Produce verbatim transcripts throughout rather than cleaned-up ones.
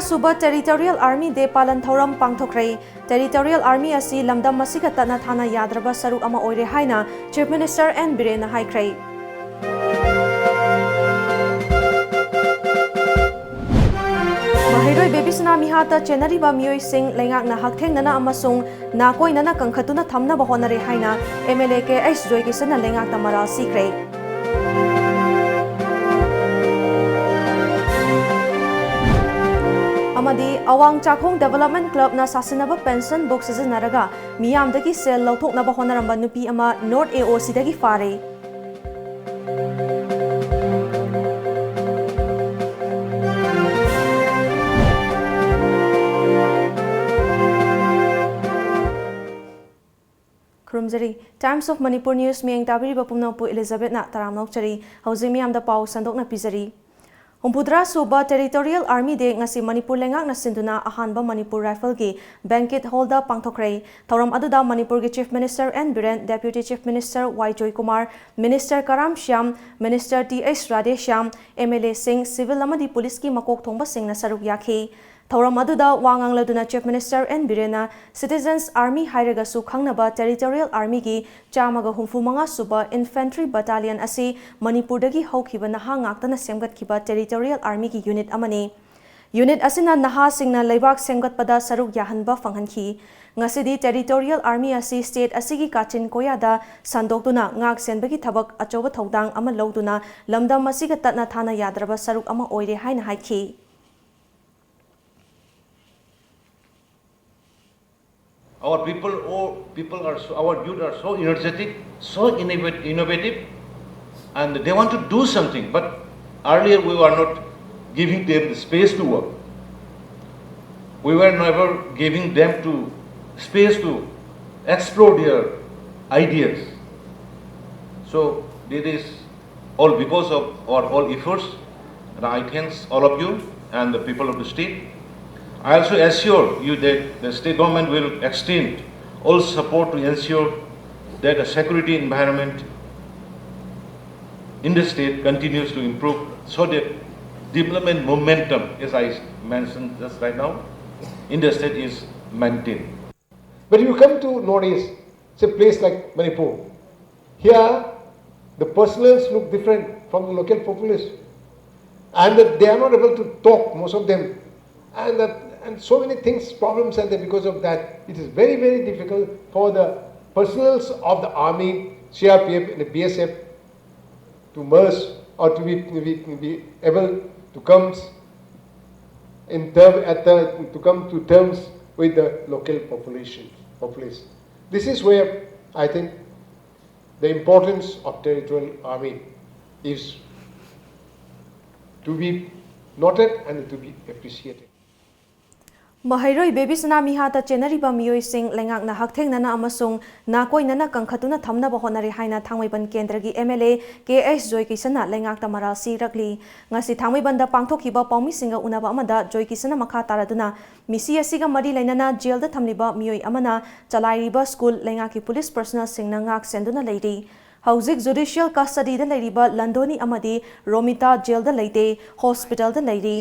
ꯁꯨꯕ Territorial Army Day ꯄꯥꯂꯟ ꯊꯧꯔꯝ ꯄꯥꯡꯊꯣꯛꯈ꯭ꯔꯦ꯫ Territorial Army ꯑꯁꯤ ꯂꯝꯗꯝ ꯑꯁꯤꯒ ꯇꯠꯅ ꯊꯥꯅ ꯌꯥꯗ꯭ꯔꯕ ꯁꯔꯨꯛ ꯑꯃ ꯑꯣꯏꯔꯦ ꯍꯥꯏꯅ Chief Minister ꯑꯦꯟ ꯕꯤꯔꯦꯟꯅ ꯍꯥꯏꯈ꯭ꯔꯦ꯫ ꯃꯍꯩꯔꯣꯏ ꯕꯦꯕꯤꯁꯅꯥ ꯃꯤꯍꯥꯠꯇ ꯆꯦꯟꯅꯔꯤꯕ ꯃꯤꯑꯣꯏꯁꯤꯡ ꯂꯩꯉꯥꯛꯅ ꯍꯛꯊꯦꯡꯅꯅ ꯑꯃꯁꯨꯡ ꯅꯥꯀꯣꯏꯅꯅ ꯀꯟꯈꯠꯇꯨꯅ ꯊꯝꯅꯕ ꯍꯣꯠꯅꯔꯦ ꯍꯥꯏꯅ M L A K H ꯖꯣꯏꯀꯤꯁꯟꯅ ꯂꯩꯉꯥꯛꯇ ꯃꯔꯥꯜ ꯁꯤꯈ꯭ꯔꯦ꯫ ꯑꯃꯗꯤ ꯑꯋꯥꯡ ꯆꯥꯛꯈꯣꯡ Development Clubꯅ ꯁꯥꯁꯤꯟꯅꯕ pension book ꯁꯤꯖꯤꯟꯅꯔꯒ ꯃꯤꯌꯥꯝꯗꯒꯤ ꯁꯦꯜ ꯂꯧꯊꯣꯛꯅꯕ ꯍꯣꯠꯅꯔꯝꯕ ꯅꯨꯄꯤ ꯑꯃ North A O Cꯗꯒꯤ ꯐꯥꯔꯦ꯫ ꯈꯨꯔꯨꯝꯖꯔꯤ꯫ Times of Manipur News ꯃꯤꯠꯌꯦꯡ ꯇꯥꯕꯤꯔꯤꯕ ꯄꯨꯝꯅꯃꯛꯄꯨ ꯏꯂꯤꯖꯥꯕꯦꯠꯅ ꯇꯔꯥꯝꯅ ꯑꯣꯛꯆꯔꯤ꯫ ꯍꯧꯖꯤꯛ ꯃꯤꯌꯥꯝꯗ ꯄꯥꯎ ꯁꯟꯗꯣꯛꯅ ꯄꯤꯖꯔꯤ꯫ ꯍꯨꯝꯐꯨꯇꯔꯥ ꯁꯨꯕ Territorial Army Day ꯉꯁꯤ ꯃꯅꯤꯄꯨꯔ ꯂꯩꯉꯥꯛꯅ ꯁꯤꯟꯗꯨꯅ ꯑꯍꯥꯟꯕ ꯃꯅꯤꯄꯨꯔ ꯔꯥꯏꯐꯜꯒꯤ banquet hallꯗ ꯄꯥꯡꯊꯣꯛꯈ꯭ꯔꯦ꯫ ꯊꯧꯔꯝ ꯑꯗꯨꯗ ꯃꯅꯤꯄꯨꯔꯒꯤ Chief Minister N Biren, Deputy Chief Minister Y Joykumar, Minister Karam Shyam, Minister T H Radheshyam, M L ꯑꯦꯁꯤꯡ, civil ꯑꯃꯗꯤ ꯄꯨꯂꯤꯁꯀꯤ ꯃꯀꯣꯛ ꯊꯣꯡꯕꯁꯤꯡꯅ ꯁꯔꯨꯛ ꯌꯥꯈꯤ꯫ ꯊꯧꯔꯝ ꯑꯗꯨꯗ ꯋꯥ ꯉꯥꯡꯂꯗꯨꯅ Chief Minister ꯑꯦꯟ ꯕꯤꯔꯦꯟꯅ Citizens Army ꯍꯥꯏꯔꯒꯁꯨ ꯈꯪꯅꯕ Territorial Armyꯒꯤ ꯆꯥꯝꯃꯒ ꯍꯨꯝꯐꯨ ꯃꯉꯥ ꯁꯨꯕ Infantry Battalion ꯑꯁꯤ ꯃꯅꯤꯄꯨꯔꯗꯒꯤ ꯍꯧꯈꯤꯕ ꯅꯍꯥ ꯉꯥꯛꯇꯅ ꯁꯦꯝꯒꯠꯈꯤꯕ Territorial Armyꯒꯤ unit ꯑꯃꯅꯤ꯫ Unit ꯑꯁꯤꯅ ꯅꯍꯥꯁꯤꯡꯅ ꯂꯩꯕꯥꯛ ꯁꯦꯝꯒꯠꯄꯗ ꯁꯔꯨꯛ ꯌꯥꯍꯟꯕ ꯐꯪꯍꯟꯈꯤ꯫ ꯉꯁꯤꯗꯤ Territorial Army ꯑꯁꯤ state ꯑꯁꯤꯒꯤ ꯀꯥꯆꯤꯟ ꯀꯣꯌꯥꯗ ꯁꯟꯗꯣꯛꯇꯨꯅ ꯉꯥꯛ ꯁꯦꯟꯕꯒꯤ ꯊꯕꯛ ꯑꯆꯧꯕ ꯊꯧꯗꯥꯡ ꯑꯃ ꯂꯧꯗꯨꯅ ꯂꯝꯗꯝ ꯑꯁꯤꯒ ꯇꯠꯅ ꯊꯥꯅ ꯌꯥꯗ꯭ꯔꯕ ꯁꯔꯨꯛ ꯑꯃ ꯑꯣꯏꯔꯦ ꯍꯥꯏꯅ ꯍꯥꯏꯈꯤ꯫ Our people, all people are so, our youth are so energetic, so innovat-, innovative, and they want to do something. But earlier we were not giving them the space to work. We were never giving them to space to explore their ideas. So it is all because of our all efforts, and I thanks all of you and the people of the state. I also assure you that the state government will extend all support to ensure that the security environment in the state continues to improve so that Development momentum, as I mentioned just right now, in the state is maintained. But you come to Northeast, say place like Manipur, here the personnels look different from the local populace, and that they are not able to talk, most of them, and that, and so many things, problems are there because of that. It is very, very difficult for the personnels of the army, C R P F, and the B S F to merge or to be, be, be able to come in term at the, to come to terms with the local population, populace. This is where I think the importance of territorial army is to be noted and to be appreciated. ꯃꯍꯩꯔꯣꯏ ꯕꯦꯕꯤꯁꯅꯥ ꯃꯤꯍꯥꯠꯇ ꯆꯦꯟꯅꯔꯤꯕ ꯃꯤꯑꯣꯏꯁꯤꯡ ꯂꯩꯉꯥꯛꯅ ꯍꯛꯊꯦꯡꯅꯅ ꯑꯃꯁꯨꯡ ꯅꯥꯀꯣꯏꯅꯅ ꯀꯟꯈꯠꯇꯨꯅ ꯊꯝꯅꯕ ꯍꯣꯠꯅꯔꯤ ꯍꯥꯏꯅ ꯊꯥꯡꯃꯩꯕꯟ ꯀꯦꯟꯗ꯭ꯔꯒꯤ M L A K H ꯖꯣꯏꯀꯤꯁꯟꯅ ꯂꯩꯉꯥꯛꯇ ꯃꯔꯥꯜ ꯁꯤꯔꯛꯂꯤ꯫ ꯉꯁꯤ ꯊꯥꯡꯃꯩꯕꯟꯗ ꯄꯥꯡꯊꯣꯛꯈꯤꯕ ꯄꯥꯎꯃꯤꯁꯤꯡꯒ ꯎꯅꯕ ꯑꯃꯗ ꯖꯣꯏꯀꯤꯁꯟꯅ ꯃꯈꯥ ꯇꯥꯔꯗꯨꯅ ꯃꯤꯁꯤ ꯑꯁꯤꯒ ꯃꯔꯤ ꯂꯩꯅꯅ ꯖꯦꯜꯗ ꯊꯝꯂꯤꯕ ꯃꯤꯑꯣꯏ ꯑꯃꯅ ꯆꯂꯥꯏꯔꯤꯕ ꯁ꯭ꯀꯨꯜ ꯂꯩꯉꯥꯛꯀꯤ ꯄꯨꯂꯤꯁ ꯄꯔꯁꯅꯦꯜꯁꯤꯡꯅ ꯉꯥꯛ ꯁꯦꯟꯗꯨꯅ ꯂꯩꯔꯤ꯫ ꯍꯧꯖꯤꯛ ꯖꯨꯗꯤꯁꯤꯌꯦꯜ ꯀꯁꯇꯗꯤꯗ ꯂꯩꯔꯤꯕ ꯂꯟꯗꯣꯅꯤ ꯑꯃꯗꯤ ꯔꯣꯃꯤꯇꯥ ꯖꯦꯜꯗ ꯂꯩꯇꯦ, ꯍꯣꯁꯄꯤꯇꯥꯜꯗ ꯂꯩꯔꯤ꯫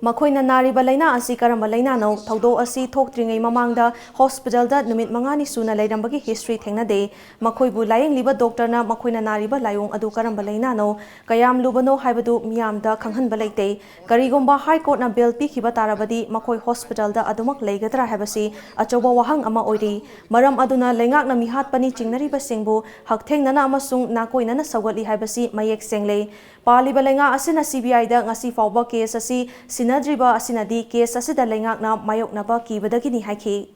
ꯃꯈꯣꯏꯅ ꯅꯥꯔꯤꯕ ꯂꯩꯅꯥ ꯑꯁꯤ ꯀꯔꯝꯕ ꯂꯩꯅꯥꯅꯣ? ꯊꯧꯗꯣꯛ ꯑꯁꯤ ꯊꯣꯛꯇ꯭ꯔꯤꯉꯩ ꯃꯃꯥꯡꯗ ꯍꯣꯁꯄꯤꯇꯥꯜꯗ ꯅꯨꯃꯤꯠ ꯃꯉꯥꯅꯤ ꯁꯨꯅ ꯂꯩꯔꯝꯕꯒꯤ ꯍꯤꯁꯇ꯭ꯔꯤ ꯊꯦꯡꯅꯗꯦ꯫ ꯃꯈꯣꯏꯕꯨ ꯂꯥꯌꯦꯡꯂꯤꯕ ꯗꯣꯛꯇꯔꯅ ꯃꯈꯣꯏꯅ ꯅꯥꯔꯤꯕ ꯂꯥꯏꯑꯣꯡ ꯑꯗꯨ ꯀꯔꯝꯕ ꯂꯩꯅꯥꯅꯣ, ꯀꯌꯥꯝ ꯂꯨꯕꯅꯣ ꯍꯥꯏꯕꯗꯨ ꯃꯤꯌꯥꯝꯗ ꯈꯪꯍꯟꯕ ꯂꯩꯇꯦ꯫ ꯀꯔꯤꯒꯨꯝꯕ ꯍꯥꯏ ꯀꯣꯔꯠꯅ ꯕꯦꯜ ꯄꯤꯈꯤꯕ ꯇꯥꯔꯕꯗꯤ ꯃꯈꯣꯏ ꯍꯣꯁꯄꯤꯇꯥꯜꯗ ꯑꯗꯨꯃꯛ ꯂꯩꯒꯗ꯭ꯔꯥ ꯍꯥꯏꯕꯁꯤ ꯑꯆꯧꯕ ꯋꯥꯍꯪ ꯑꯃ ꯑꯣꯏꯔꯤ꯫ ꯃꯔꯝ ꯑꯗꯨꯅ ꯂꯩꯉꯥꯛꯅ ꯃꯤꯍꯥꯠꯄꯅꯤ ꯆꯤꯡꯅꯔꯤꯕꯁꯤꯡꯕꯨ ꯍꯛꯊꯦꯡꯅꯅ ꯑꯃꯁꯨꯡ ꯅꯥꯀꯣꯏꯅꯅ ꯁꯧꯒꯠꯂꯤ ꯍꯥꯏꯕꯁꯤ ꯃꯌꯦꯛ ꯁꯦꯡꯂꯦ꯫ ꯄꯥꯜꯂꯤꯕ ꯂꯩꯉꯥꯛ ꯑꯁꯤꯅ C B I ꯗ ꯉꯁꯤ ꯐꯥꯎꯕ ꯀꯦꯁ ꯑꯁꯤ ꯁꯤꯟꯅꯗ꯭ꯔꯤꯕ ꯑꯁꯤꯅꯗꯤ ꯀꯦꯁ ꯑꯁꯤꯗ ꯂꯩꯉꯥꯛꯅ ꯃꯥꯌꯣꯛꯅꯕ ꯀꯤꯕꯗꯒꯤꯅꯤ ꯍꯥꯏꯈꯤ꯫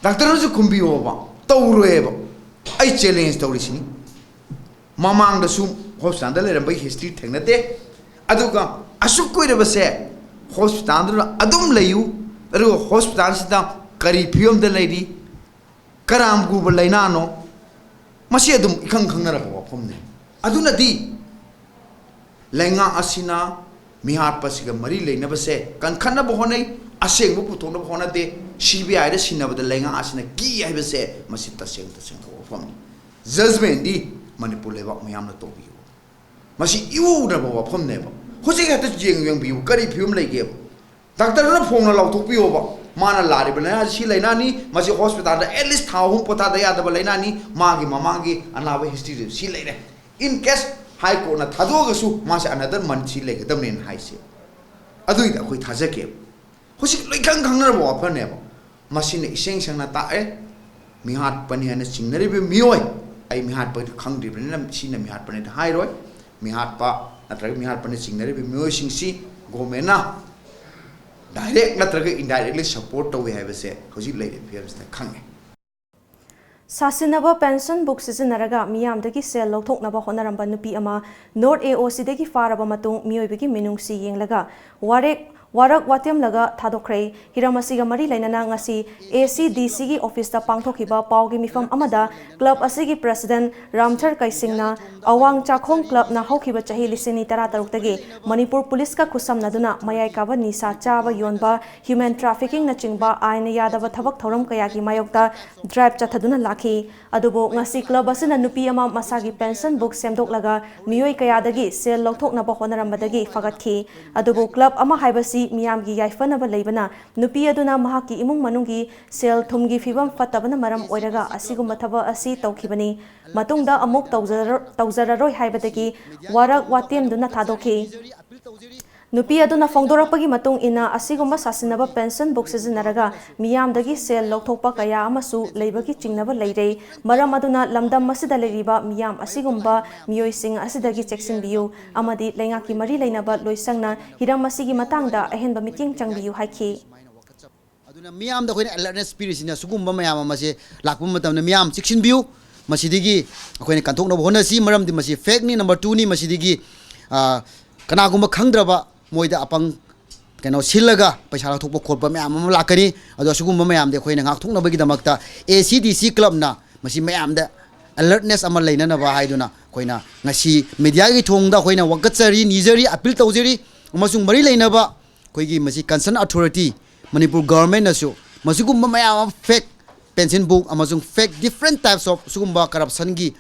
ꯗꯥꯛꯇꯔꯅꯁꯨ ꯈꯨꯝꯕꯤꯌꯣꯕ, ꯇꯧꯔꯣꯏꯕ꯫ ꯑꯩ ꯆꯦꯂꯦꯟꯖ ꯇꯧꯔꯤꯁꯤꯅꯤ꯫ ꯃꯃꯥꯡꯗꯁꯨ ꯍꯣꯁꯄꯤꯇꯥꯜꯗ ꯂꯩꯔꯝꯕꯒꯤ ꯍꯤꯁꯇ꯭ꯔꯤ ꯊꯦꯡꯅꯗꯦ꯫ ꯑꯗꯨꯒ ꯑꯁꯨꯛ ꯀꯨꯏꯔꯕꯁꯦ ꯍꯣꯁꯄꯤꯇꯥꯜꯗꯨꯗ ꯑꯗꯨꯝ ꯂꯩꯌꯨ, ꯑꯗꯨꯒ ꯍꯣꯁꯄꯤꯇꯥꯜꯁꯤꯗ ꯀꯔꯤ ꯐꯤꯕꯝꯗ ꯂꯩꯔꯤ, ꯀꯔꯥꯝ ꯀꯨꯕ ꯂꯩꯅꯥꯅꯣ, ꯃꯁꯤ ꯑꯗꯨꯝ ꯏꯈꯪ ꯈꯪꯅꯔꯕ ꯋꯥꯐꯝꯅꯤ꯫ ꯑꯗꯨꯅꯗꯤ ꯂꯩꯉꯥꯛ ꯑꯁꯤꯅ ꯃꯤꯍꯥꯠꯄꯁꯤꯒ ꯃꯔꯤ ꯂꯩꯅꯕꯁꯦ ꯀꯟꯈꯠꯅꯕ ꯍꯣꯠꯅꯩ, ꯑꯁꯦꯡꯕ ꯄꯨꯊꯣꯛꯅꯕ ꯍꯣꯠꯅꯗꯦ꯫ C B I ꯗ ꯁꯤꯟꯅꯕꯗ ꯂꯩꯉꯥꯛ ꯑꯁꯤꯅ ꯀꯤ ꯍꯥꯏꯕꯁꯦ ꯃꯁꯤ ꯇꯁꯦꯡ ꯇꯁꯦꯡꯕ ꯋꯥꯐꯝꯅꯤ꯫ ꯖꯖꯃꯦꯟꯗꯤ ꯃꯅꯤꯄꯨꯔ ꯂꯩꯕꯥꯛ ꯃꯤꯌꯥꯝꯅ ꯇꯧꯕꯤꯌꯨ꯫ ꯃꯁꯤ ꯏꯎꯅꯕ ꯋꯥꯐꯝꯅꯦꯕ꯫ ꯍꯧꯖꯤꯛ ꯍꯦꯛꯇ ꯌꯦꯡ ꯌꯦꯡꯕꯤꯌꯨ, ꯀꯔꯤ ꯐꯤꯕꯝ ꯂꯩꯒꯦꯕ? ꯗꯥꯛꯇꯔꯗꯨꯅ ꯐꯣꯡꯅ ꯂꯥꯎꯊꯣꯛꯄꯤꯌꯣꯕ, ꯃꯥꯅ ꯂꯥꯔꯤꯕ ꯂꯥꯏꯅꯥꯁꯤ ꯁꯤ ꯂꯥꯏꯅꯥꯅꯤ, ꯃꯁꯤ ꯍꯣꯁꯄꯤꯇꯥꯜꯗ ꯑꯦꯠꯂꯤꯁ ꯊꯥ ꯑꯍꯨꯝ ꯄꯣꯊꯥꯗ ꯌꯥꯗꯕ ꯂꯥꯏꯅꯥꯅꯤ, ꯃꯥꯒꯤ ꯃꯃꯥꯡꯒꯤ ꯑꯅꯥꯕ ꯍꯤꯁꯇ꯭ꯔꯤꯗꯨ ꯁꯤ ꯂꯩꯔꯦ꯫ ꯏꯟ ꯀꯦꯁ ꯍꯥꯏ ꯀꯣꯔꯠꯅ ꯊꯥꯗꯣꯛꯑꯒꯁꯨ ꯃꯥꯁꯦ ꯑꯅꯗꯔ ꯃꯟꯊ ꯁꯤ ꯂꯩꯒꯗꯕꯅꯦꯅ ꯍꯥꯏꯁꯦ꯫ ꯑꯗꯨꯏꯗ ꯑꯩꯈꯣꯏ ꯊꯥꯖꯒꯦꯕ꯫ ꯍꯧꯖꯤꯛ ꯂꯣꯏ ꯈꯪ ꯈꯪꯅꯔꯕ ꯋꯥꯐꯝꯅꯦꯕ꯫ ꯃꯁꯤꯅ ꯏꯁꯦꯡ ꯁꯦꯡꯅ ꯇꯥꯛꯑꯦ, ꯃꯤꯍꯥꯠꯄꯅꯤ ꯍꯥꯏꯅ ꯆꯤꯡꯅꯔꯤꯕ ꯃꯤꯑꯣꯏ, ꯑꯩ ꯃꯤꯍꯥꯠꯄꯗꯤ ꯈꯪꯗ꯭ꯔꯤꯕꯅꯤꯅ ꯁꯤꯅ ꯃꯤꯍꯥꯠꯄꯅꯤꯗꯤ ꯍꯥꯏꯔꯣꯏ꯫ ꯃꯤꯍꯥꯠꯄ ꯅꯠꯇ꯭ꯔꯒ ꯃꯤꯍꯥꯠꯄꯅ ꯆꯤꯡꯅꯔꯤꯕ ꯃꯤꯑꯣꯏꯁꯤꯡꯁꯤ ꯒꯣꯔꯃꯦꯟꯅ ꯗꯥꯏꯔꯦꯛ ꯅꯠꯇ꯭ꯔꯒ ꯏꯟꯗꯥꯏꯔꯦꯛꯂꯤ ꯁꯄꯣꯔꯠ ꯇꯧꯏ ꯍꯥꯏꯕꯁꯦ ꯍꯧꯖꯤꯛ ꯂꯩꯔꯤꯕ ꯐꯤꯕꯝꯁꯤꯗ ꯈꯪꯉꯦ꯫ ꯁꯥꯁꯤꯟꯅꯕ ꯄꯦꯟꯁꯟ ꯕꯨꯛ ꯁꯤꯖꯤꯟꯅꯔꯒ ꯃꯤꯌꯥꯝꯗꯒꯤ ꯁꯦꯜ ꯂꯧꯊꯣꯛꯅꯕ ꯍꯣꯠꯅꯔꯝꯕ ꯅꯨꯄꯤ ꯑꯃ ꯅꯣꯔꯠ ꯑꯦ ꯑꯣ ꯁꯤꯗꯒꯤ ꯐꯥꯔꯕ ꯃꯇꯨꯡ ꯃꯤꯑꯣꯏꯕꯒꯤ ꯃꯤꯅꯨꯡꯁꯤ ꯌꯦꯡꯂꯒ ꯋꯥꯔꯦꯛ ꯋꯥꯔꯛ ꯋꯥꯇꯦꯝꯂꯒ ꯊꯥꯗꯣꯛꯈ꯭ꯔꯦ꯫ ꯍꯤꯔꯝ ꯑꯁꯤꯒ ꯃꯔꯤ ꯂꯩꯅꯅ ꯉꯁꯤ ꯑꯦ ꯁꯤ ꯗꯤ ꯁꯤꯒꯤ ꯑꯣꯐꯤꯁꯇ ꯄꯥꯡꯊꯣꯛꯈꯤꯕ ꯄꯥꯎꯒꯤ ꯃꯤꯐꯝ ꯑꯃꯗ ꯀ꯭ꯂꯕ ꯑꯁꯤꯒꯤ ꯄ꯭ꯔꯁꯤꯗꯦꯟ ꯔꯥꯝꯊꯔ ꯀꯩꯁꯤꯡꯅ ꯑꯋꯥꯡ ꯆꯥꯈꯣꯡ ꯀ꯭ꯂꯕꯅ ꯍꯧꯈꯤꯕ ꯆꯍꯤ ꯂꯤꯁꯤꯡ ꯑꯅꯤ ꯇꯔꯥꯇꯔꯨꯛꯇꯒꯤ ꯃꯅꯤꯄꯨꯔ ꯄꯨꯂꯤꯁꯀ ꯈꯨꯠꯁꯝꯅꯗꯨꯅ ꯃꯌꯥꯏ ꯀꯥꯕ ꯅꯤꯁꯥ ꯆꯥꯕ ꯌꯣꯟꯕ, ꯍ꯭ꯌꯨꯃꯦꯟ ꯇ꯭ꯔꯥꯐꯤꯀꯤꯡꯅꯆꯤꯡꯕ ꯑꯥꯏꯟꯅ ꯌꯥꯗꯕ ꯊꯕꯛ ꯊꯧꯔꯝ ꯀꯌꯥꯒꯤ ꯃꯥꯌꯣꯛꯇ ꯗ꯭ꯔꯥꯏꯕ ꯆꯠꯊꯗꯨꯅ ꯂꯥꯛꯈꯤ꯫ ꯑꯗꯨꯕꯨ ꯉꯁꯤ ꯀ꯭ꯂꯕ ꯑꯁꯤꯅ ꯅꯨꯄꯤ ꯑꯃ ꯃꯁꯥꯒꯤ ꯄꯦꯟꯁꯟ ꯕꯨꯛ ꯁꯦꯝꯗꯣꯛꯂꯒ ꯃꯤꯑꯣꯏ ꯀꯌꯥꯗꯒꯤ ꯁꯦꯜ ꯂꯧꯊꯣꯛꯅꯕ ꯍꯣꯠꯅꯔꯝꯕꯗꯒꯤ ꯐꯒꯠꯈꯤ꯫ ꯑꯗꯨꯕꯨ ꯀ꯭ꯂꯕ ꯑꯃ ꯍꯥꯏꯕꯁꯤ ꯃꯤꯌꯥꯝꯒꯤ ꯌꯥꯏꯐꯅꯕ ꯂꯩꯕꯅ ꯅꯨꯄꯤ ꯑꯗꯨꯅ ꯃꯍꯥꯛꯀꯤ ꯏꯃꯨꯡ ꯃꯅꯨꯡꯒꯤ ꯁꯦꯜ ꯊꯨꯝꯒꯤ ꯐꯤꯕꯝ ꯐꯠꯇꯕꯅ ꯃꯔꯝ ꯑꯣꯏꯔꯒ ꯑꯁꯤꯒꯨꯝꯕ ꯊꯕꯛ ꯑꯁꯤ ꯇꯧꯈꯤꯕꯅꯤ꯫ ꯃꯇꯨꯡꯗ ꯑꯃꯨꯛ ꯇꯧꯖꯔ-, ꯇꯧꯖꯔꯔꯣꯏ ꯍꯥꯏꯕꯗꯒꯤ ꯋꯥꯔꯛ ꯋꯥꯇꯦꯝꯗꯨꯅ ꯊꯥꯗꯣꯛꯈꯤ꯫ ꯅꯨꯄꯤ ꯑꯗꯨꯅ ꯐꯣꯡꯗꯣꯔꯛꯄꯒꯤ ꯃꯇꯨꯡ ꯏꯟꯅ, ꯑꯁꯤꯒꯨꯝꯕ ꯁꯥꯁꯤꯟꯅꯕ ꯄꯦꯟꯁꯟ ꯕꯨꯛ ꯁꯤꯖꯤꯟꯅꯔꯒ ꯃꯤꯌꯥꯝꯗꯒꯤ ꯁꯦꯜ ꯂꯧꯊꯣꯛꯄ ꯀꯌꯥ ꯑꯃꯁꯨ ꯂꯩꯕꯒꯤ ꯆꯤꯡꯅꯕ ꯂꯩꯔꯦ꯫ ꯃꯔꯝ ꯑꯗꯨꯅ ꯂꯝꯗꯝ ꯑꯁꯤꯗ ꯂꯩꯔꯤꯕ ꯃꯤꯌꯥꯝ ꯑꯁꯤꯒꯨꯝꯕ ꯃꯤꯑꯣꯏꯁꯤꯡ ꯑꯁꯤꯗꯒꯤ ꯆꯦꯛꯁꯤꯟꯕꯤꯌꯨ ꯑꯃꯗꯤ ꯂꯩꯉꯥꯛꯀꯤ ꯃꯔꯤ ꯂꯩꯅꯕ ꯂꯣꯏꯁꯪꯅ ꯍꯤꯔꯝ ꯑꯁꯤꯒꯤ ꯃꯇꯥꯡꯗ ꯑꯍꯦꯟꯕ ꯃꯤꯠꯌꯦꯡ ꯆꯪꯕꯤꯌꯨ ꯍꯥꯏꯈꯤ꯫ ꯑꯗꯨꯅ ꯃꯤꯌꯥꯝꯗ ꯑꯩꯈꯣꯏꯅ ꯑꯦꯂꯔꯠꯅꯦꯁ ꯄꯤꯔꯤꯁꯤꯅ ꯁꯤꯒꯨꯝꯕ ꯃꯌꯥꯝ ꯑꯃꯁꯦ ꯂꯥꯛꯄ ꯃꯇꯝꯗ ꯃꯤꯌꯥꯝ ꯆꯦꯛꯁꯤꯟꯕꯤꯌꯨ꯫ ꯃꯁꯤꯗꯒꯤ ꯑꯩꯈꯣꯏꯅ ꯀꯟꯊꯣꯛꯅꯕ ꯍꯣꯠꯅꯁꯤ꯫ ꯃꯔꯝꯗꯤ ꯃꯁꯤ ꯐꯦꯛꯅꯤ꯫ ꯅꯝꯕꯔ ꯇꯨꯅꯤ꯫ ꯃꯁꯤꯗꯒꯤ, ꯑ, ꯀꯅꯥꯒꯨꯝꯕ ꯈꯪꯗ꯭ꯔꯕ ꯃꯣꯏꯗ ꯑꯄꯪ ꯀꯩꯅꯣ ꯁꯤꯜꯂꯒ ꯄꯩꯁꯥ ꯂꯧꯊꯣꯛꯄ ꯈꯣꯠꯄ ꯃꯌꯥꯝ ꯑꯃ ꯂꯥꯛꯀꯅꯤ꯫ ꯑꯗꯣ ꯑꯁꯤꯒꯨꯝꯕ ꯃꯌꯥꯝꯗꯤ ꯑꯩꯈꯣꯏꯅ ꯉꯥꯛꯊꯣꯛꯅꯕꯒꯤꯗꯃꯛꯇ ꯑꯦ ꯁꯤ ꯗꯤ ꯁꯤ ꯀ꯭ꯂꯕꯅ ꯃꯁꯤ ꯃꯌꯥꯝꯗ ꯑꯦꯂꯔꯠꯅꯦꯁ ꯑꯃ ꯂꯩꯅꯅꯕ ꯍꯥꯏꯗꯨꯅ ꯑꯩꯈꯣꯏꯅ ꯉꯁꯤ ꯃꯦꯗꯤꯌꯥꯒꯤ ꯊꯣꯡꯗ ꯑꯩꯈꯣꯏꯅ ꯋꯥꯀꯠꯆꯔꯤ, ꯅꯤꯖꯔꯤ, ꯑꯄꯤꯜ ꯇꯧꯖꯔꯤ꯫ ꯑꯃꯁꯨꯡ ꯃꯔꯤ ꯂꯩꯅꯕ ꯑꯩꯈꯣꯏꯒꯤ ꯃꯁꯤ ꯀꯟꯁꯔꯟ ꯑꯊꯣꯔꯤꯇꯤ, ꯃꯅꯤꯄꯨꯔ ꯒꯚꯔꯟꯃꯦꯟꯅꯁꯨ ꯃꯁꯤꯒꯨꯝꯕ ꯃꯌꯥꯝ ꯑꯃ ꯐꯦꯛ ꯄꯦꯟꯁꯟ ꯕꯨꯛ ꯑꯃꯁꯨꯡ ꯐꯦꯛ ꯗꯤꯐ꯭ꯔꯦꯟ ꯇꯥꯏꯞꯁ ꯑꯣꯐ ꯁꯤꯒꯨꯝꯕ ꯀꯔꯞꯁꯟꯒꯤ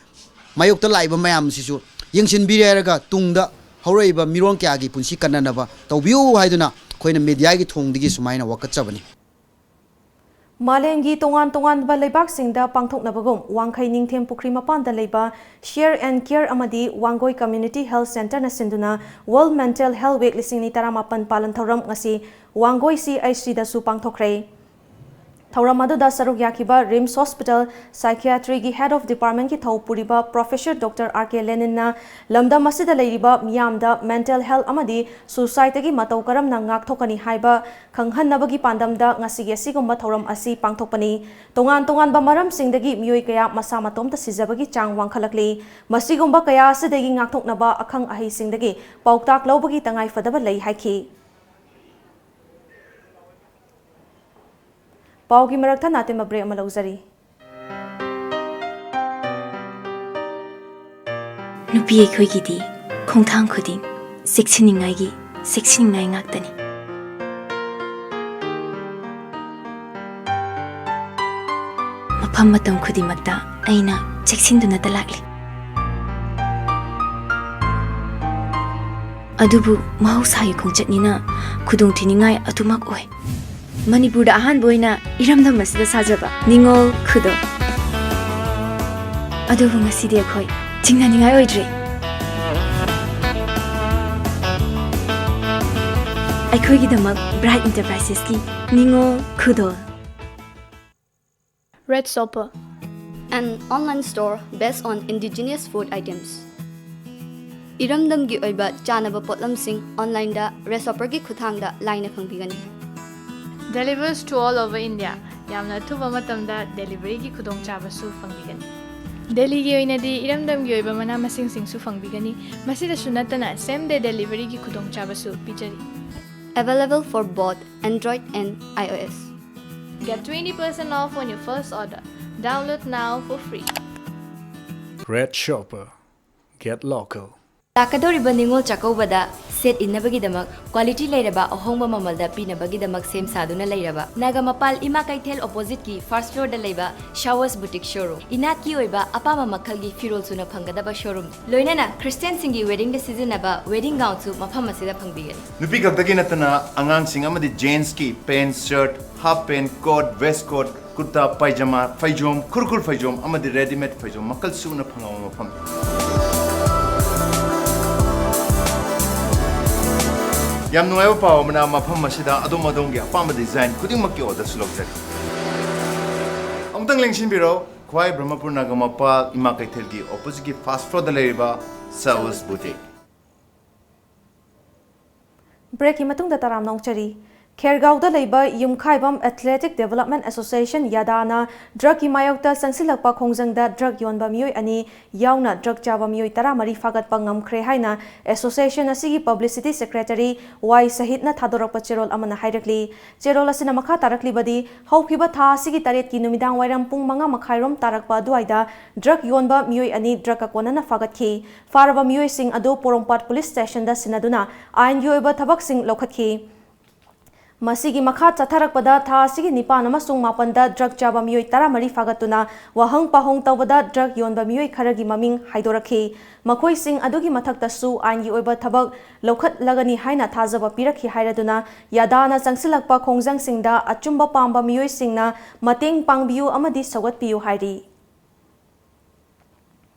ꯃꯥꯌꯣꯛꯇ ꯂꯥꯛꯏꯕ ꯃꯌꯥꯝꯁꯤꯁꯨ ꯌꯦꯡꯁꯤꯟꯕꯤꯔꯦ ꯍꯥꯏꯔꯒ ꯇꯨꯡꯗ ꯍꯧꯔꯛꯏꯕ ꯃꯤꯔꯣꯟ ꯀꯌꯥꯒꯤ ꯄꯨꯟꯁꯤ ꯀꯟꯅꯅꯕ ꯇꯧꯕꯤꯌꯨ ꯍꯥꯏꯗꯨꯅ ꯑꯩꯈꯣꯏꯅ ꯃꯦꯗꯤꯌꯥꯒꯤ ꯊꯣꯡꯗꯒꯤ ꯁꯨꯃꯥꯏꯅ ꯋꯥꯀꯠꯆꯕꯅꯤ꯫ ꯃꯥꯂꯦꯝꯒꯤ ꯇꯣꯉꯥꯟ ꯇꯣꯉꯥꯟꯕ ꯂꯩꯕꯥꯛꯁꯤꯡꯗ ꯄꯥꯡꯊꯣꯛꯅꯕꯒꯨꯝ, ꯋꯥꯡꯈꯩ ꯅꯤꯡꯊꯦꯝ ꯄꯨꯈ꯭ꯔꯤ ꯃꯄꯥꯟꯗ ꯂꯩꯕ Share and Care ꯑꯃꯗꯤ ꯋꯥꯡꯒꯣꯏ Community Health Centreꯅ ꯁꯤꯟꯗꯨꯅ World Mental Health Week ꯂꯤꯁꯤꯡ ꯑꯅꯤ ꯇꯔꯥꯃꯥꯄꯟ ꯄꯥꯂꯟ ꯊꯧꯔꯝ ꯉꯁꯤ ꯋꯥꯡꯒꯣꯏ C H Cꯗꯁꯨ ꯄꯥꯡꯊꯣꯛꯈ꯭ꯔꯦ꯫ ꯊꯧꯔꯝ ꯑꯗꯨꯗ ꯁꯔꯨꯛ ꯌꯥꯈꯤꯕ RIMS Hospital Psychiatryꯒꯤ Head of Departmentꯀꯤ ꯊꯧ ꯄꯨꯔꯤꯕ Professor Doctor R K Leninꯅ ꯂꯝꯗꯝ ꯑꯁꯤꯗ ꯂꯩꯔꯤꯕ ꯃꯤꯌꯥꯝꯗ mental health ꯑꯃꯗꯤ suicideꯇꯒꯤ ꯃꯇꯧ ꯀꯔꯝꯅ ꯉꯥꯛꯊꯣꯛꯀꯅꯤ ꯍꯥꯏꯕ ꯈꯪꯍꯟꯅꯕꯒꯤ ꯄꯥꯟꯗꯝꯗ ꯉꯁꯤꯒꯤ ꯑꯁꯤꯒꯨꯝꯕ ꯊꯧꯔꯝ ꯑꯁꯤ ꯄꯥꯡꯊꯣꯛꯄꯅꯤ꯫ ꯇꯣꯉꯥꯟ ꯇꯣꯉꯥꯟꯕ ꯃꯔꯝꯁꯤꯡꯗꯒꯤ ꯃꯤꯑꯣꯏ ꯀꯌꯥ ꯃꯁꯥ ꯃꯇꯣꯝꯇ ꯁꯤꯖꯕꯒꯤ ꯆꯥꯡ ꯋꯥꯡꯈꯠꯂꯛꯂꯤ꯫ ꯃꯁꯤꯒꯨꯝꯕ ꯀꯌꯥ ꯑꯁꯤꯗꯒꯤ ꯉꯥꯛꯊꯣꯛꯅꯕ ꯑꯈꯪ ꯑꯍꯩꯁꯤꯡꯗꯒꯤ ꯄꯥꯎꯇꯥꯛ ꯂꯧꯕꯒꯤ ꯇꯉꯥꯏꯐꯗꯕ ꯂꯩ ꯍꯥꯏꯈꯤ꯫ ꯄꯥꯎꯒꯤ ꯃꯔꯛ ꯊꯠꯅ ꯑꯇꯦꯟꯕ break ꯑꯃ ꯂꯧꯖꯔꯤ꯫ ꯅꯨꯄꯤ ꯑꯩꯈꯣꯏꯒꯤꯗꯤ ꯈꯣꯡꯊꯥꯡ ꯈꯨꯗꯤꯡ ꯆꯦꯛꯁꯤꯟꯅꯤꯡꯉꯥꯏꯒꯤ, ꯆꯦꯛꯁꯤꯟꯅꯤꯡꯉꯥꯏ ꯉꯥꯛꯇꯅꯤ꯫ ꯃꯐꯝ ꯃꯇꯝ ꯈꯨꯗꯤꯡꯃꯛꯇ ꯑꯩꯅ ꯆꯦꯛꯁꯤꯟꯗꯨꯅꯇ ꯂꯥꯛꯂꯤ꯫ ꯑꯗꯨꯕꯨ ꯃꯍꯧꯁꯥꯒꯤ ꯈꯣꯡꯆꯠꯅꯤꯅ ꯈꯨꯗꯣꯡꯊꯤꯅꯤꯡꯉꯥꯏ ꯑꯗꯨꯃꯛ ꯑꯣꯏ꯫ ꯃꯅꯤꯄꯨꯔꯗ ꯑꯍꯥꯟꯕ ꯑꯣꯏꯅ ꯏꯔꯝꯗꯝ ꯑꯁꯤꯗ ꯁꯥꯖꯕ ꯅꯤꯉꯣꯜ ꯈꯨꯗꯣꯜ꯫ ꯑꯗꯨꯕꯨ ꯉꯁꯤꯗꯤ ꯑꯩꯈꯣꯏ ꯆꯤꯡꯅꯅꯤꯡꯉꯥꯏ ꯑꯣꯏꯗ꯭ꯔꯦ꯫ ꯑꯩꯈꯣꯏꯒꯤꯗꯃꯛ Bright Enterprisesꯀꯤ ꯅꯤꯉꯣꯜ ꯈꯨꯗꯣꯜ꯫ Red Shopper, an online store based on indigenous food items. ꯏꯔꯝꯗꯝꯒꯤ ꯑꯣꯏꯕ ꯆꯥꯅꯕ ꯄꯣꯠꯂꯝꯁꯤꯡ onlineꯗ Red Shopperꯒꯤ ꯈꯨꯠꯊꯥꯡꯗ ꯂꯥꯏꯅ ꯐꯪꯕꯤꯒꯅꯤ꯫ Delivers to all over India. ꯌꯥꯝꯅ ꯑꯊꯨꯕ ꯃꯇꯝꯗ deliveryꯒꯤ ꯈꯨꯗꯣꯡꯆꯥꯕꯁꯨ ꯐꯪꯕꯤꯒꯅꯤ꯫ ꯗꯦꯜꯂꯤꯒꯤ ꯑꯣꯏꯅꯗꯤ ꯏꯔꯝꯗꯝꯒꯤ ꯑꯣꯏꯕ ꯃꯅꯥ ꯃꯁꯤꯡꯁꯤꯡꯁꯨ ꯐꯪꯕꯤꯒꯅꯤ꯫ ꯃꯁꯤꯗꯁꯨ ꯅꯠꯇꯅ same day deliveryꯒꯤ ꯈꯨꯗꯣꯡꯆꯥꯕꯁꯨ ꯄꯤꯖꯔꯤ꯫ Available for both Android and iOS. Get twenty percent off on your first order. Download now for free. Red Shopper. Get local. ꯂꯥꯛꯀꯗꯧꯔꯤꯕ ꯅꯤꯉꯣꯜ ꯆꯥꯛꯀꯧꯕꯗ ꯁꯦꯠ ꯏꯟꯅꯕꯒꯤꯗꯃꯛ ꯀ꯭ꯋꯥꯂꯤꯇꯤ ꯂꯩꯔꯕ ꯑꯍꯣꯡꯕ ꯃꯃꯜꯗ ꯄꯤꯅꯕꯒꯤꯗꯃꯛ ꯁꯦꯝ ꯁꯥꯗꯨꯅ ꯂꯩꯔꯕ ꯅꯥꯒꯥ ꯃꯄꯥꯜ ꯏꯃꯥ ꯀꯩꯊꯦꯜ ꯑꯣꯄꯣꯖꯤꯠꯀꯤ ꯐꯥꯔꯁ ꯐ꯭ꯂꯣꯔꯗ ꯂꯩꯕ ꯁꯥꯋꯁ ꯕꯨꯇꯤꯛ ꯁꯣꯔꯨꯝ꯫ ꯏꯅꯥꯠꯀꯤ ꯑꯣꯏꯕ ꯑꯄꯥꯝꯕ ꯃꯈꯜꯒꯤ ꯐꯤꯔꯣꯜ ꯁꯨꯅ ꯐꯪꯒꯗꯕ ꯁꯣꯔꯨꯝ, ꯂꯣꯏꯅꯅ ꯈ꯭ꯔꯤꯁꯇꯤꯌꯥꯟꯁꯤꯡꯒꯤ ꯋꯦꯗꯤꯡꯗ ꯁꯤꯖꯤꯟꯅꯕ ꯋꯦꯗꯤꯡ ꯒꯥꯎꯟꯁꯨ ꯃꯐꯝ ꯑꯁꯤꯗ ꯐꯪꯕꯤꯒꯅꯤ꯫ ꯅꯨꯄꯤ ꯈꯛꯇꯒꯤ ꯅꯠꯇꯅ ꯑꯉꯥꯡꯁꯤꯡ ꯑꯃꯗꯤ ꯖꯦꯟꯁꯀꯤ pant, shirt, half pant, coat, waist coat, kurta, pyjama, ꯐꯩꯖꯣꯝ, ꯈꯨꯔꯈꯨꯜ ꯐꯩꯖꯣꯝ ꯑꯃꯗꯤ ꯔꯦꯗꯤꯃꯦꯗ ꯐꯩꯖꯣꯝ ꯃꯈꯜ ꯁꯨꯅ ꯐꯪꯕ ꯃꯐꯝ꯫ ꯌꯥꯝ ꯅꯨꯡꯉꯥꯏꯕ ꯄꯥꯎ ꯑꯃꯅ, ꯃꯐꯝ ꯑꯁꯤꯗ ꯑꯗꯣꯝ ꯑꯗꯣꯝꯒꯤ ꯑꯄꯥꯝꯕ ꯗꯤꯖꯥꯏꯟ ꯈꯨꯗꯤꯡꯃꯛꯀꯤ ꯑꯣꯔꯗꯔꯁꯨ ꯂꯧꯖꯔꯤ꯫ ꯑꯃꯨꯛꯇꯪ ꯂꯦꯡꯁꯤꯟꯕꯤꯔꯣ, ꯈ꯭ꯋꯥꯏ ꯕ꯭ꯔꯍꯃꯄꯨꯔ ꯅꯥꯒꯥ ꯃꯄꯥꯜ ꯏꯃꯥ ꯀꯩꯊꯦꯜꯒꯤ ꯑꯣꯄꯣꯖꯤꯠꯀꯤ ꯐꯥꯔꯁ ꯐ꯭ꯂꯣꯔꯗ ꯂꯩꯔꯤꯕ ꯁꯥꯋꯁ ꯕꯨꯇꯤꯛ꯫ ꯕ꯭ꯔꯦꯛꯀꯤ ꯃꯇꯨꯡꯗ ꯇꯔꯥꯝꯅ ꯑꯣꯛꯆꯔꯤ꯫ ꯈꯦꯔꯒꯥꯎꯗ ꯂꯩꯕ ꯌꯨꯝꯈꯥꯏꯕꯝ ꯑꯦꯊꯂꯦꯇꯤꯛ ꯗꯦꯕꯂꯞꯃꯦꯟ ꯑꯦꯁꯣꯁꯤꯌꯦꯁꯟ, ꯌꯥꯗꯥꯅ ꯗ꯭ꯔꯒꯀꯤ ꯃꯥꯌꯣꯛꯇ ꯆꯪꯁꯤꯜꯂꯛꯄ ꯈꯣꯡꯖꯪꯗ ꯗ꯭ꯔꯒ ꯌꯣꯟꯕ ꯃꯤꯑꯣꯏ ꯑꯅꯤ ꯌꯥꯎꯅ ꯗ꯭ꯔꯒ ꯆꯥꯕ ꯃꯤꯑꯣꯏ ꯇꯔꯥꯃꯔꯤ ꯐꯥꯒꯠꯄ ꯉꯝꯈ꯭ꯔꯦ ꯍꯥꯏꯅ ꯑꯦꯁꯣꯁꯤꯌꯦꯁꯟ ꯑꯁꯤꯒꯤ ꯄꯕ꯭ꯂꯤꯁꯤꯇꯤ ꯁꯦꯀ꯭ꯔꯦꯇꯔꯤ ꯋꯥꯏ ꯁꯍꯤꯠꯅ ꯊꯥꯗꯣꯔꯛꯄ ꯆꯦꯔꯣꯜ ꯑꯃꯅ ꯍꯥꯏꯔꯛꯂꯤ꯫ ꯆꯦꯔꯣꯜ ꯑꯁꯤꯅ ꯃꯈꯥ ꯇꯥꯔꯛꯂꯤꯕꯗꯤ, ꯍꯧꯈꯤꯕ ꯊꯥ ꯑꯁꯤꯒꯤ ꯇꯔꯦꯠꯀꯤ ꯅꯨꯃꯤꯗꯥꯡ ꯋꯥꯏꯔꯝ ꯄꯨꯡ ꯃꯉꯥ ꯃꯈꯥꯏꯔꯣꯝ ꯇꯥꯔꯛꯄ ꯑꯗꯨꯋꯥꯏꯗ ꯗ꯭ꯔꯒ ꯌꯣꯟꯕ ꯃꯤꯑꯣꯏ ꯑꯅꯤ ꯗ꯭ꯔꯒꯀ ꯀꯣꯟꯅꯅ ꯐꯥꯒꯠꯈꯤ꯫ ꯐꯥꯔꯕ ꯃꯤꯑꯣꯏꯁꯤꯡ ꯑꯗꯨ ꯄꯣꯔꯣꯝꯄꯥꯠ ꯄꯨꯂꯤꯁ ꯁ꯭ꯇꯦꯁꯟꯗ ꯁꯤꯟꯅꯗꯨꯅ ꯑꯥꯏꯟꯒꯤ ꯑꯣꯏꯕ ꯊꯕꯛꯁꯤꯡ ꯂꯧꯈꯠꯈꯤ꯫ ꯃꯁꯤꯒꯤ ꯃꯈꯥ ꯆꯠꯊꯔꯛꯄꯗ ꯊꯥ ꯑꯁꯤꯒꯤ ꯅꯤꯄꯥꯟ ꯑꯃꯁꯨꯡ ꯃꯥꯄꯟꯗ ꯗ꯭ꯔꯒ ꯆꯥꯕ ꯃꯤꯑꯣꯏ ꯇꯔꯥꯃꯔꯤ ꯐꯥꯒꯠꯇꯨꯅ ꯋꯥꯍꯪ ꯄꯥꯎꯍꯪ ꯇꯧꯕꯗ ꯗ꯭ꯔꯒ ꯌꯣꯟꯕ ꯃꯤꯑꯣꯏ ꯈꯔꯒꯤ ꯃꯃꯤꯡ ꯍꯥꯏꯗꯣꯔꯛꯈꯤ꯫ ꯃꯈꯣꯏꯁꯤꯡ ꯑꯗꯨꯒꯤ ꯃꯊꯛꯇꯁꯨ ꯑꯥꯏꯟꯒꯤ ꯑꯣꯏꯕ ꯊꯕꯛ ꯂꯧꯈꯠꯂꯒꯅꯤ ꯍꯥꯏꯅ ꯊꯥꯖꯕ ꯄꯤꯔꯛꯈꯤ ꯍꯥꯏꯔꯗꯨꯅ ꯌꯥꯗꯥꯅ ꯆꯪꯁꯤꯜꯂꯛꯄ ꯈꯣꯡꯖꯪꯁꯤꯡꯗ ꯑꯆꯨꯝꯕ ꯄꯥꯝꯕ ꯃꯤꯑꯣꯏꯁꯤꯡꯅ ꯃꯇꯦꯡ ꯄꯥꯡꯕꯤꯌꯨ ꯑꯃꯗꯤ ꯁꯧꯒꯠꯄꯤꯌꯨ ꯍꯥꯏꯔꯤ꯫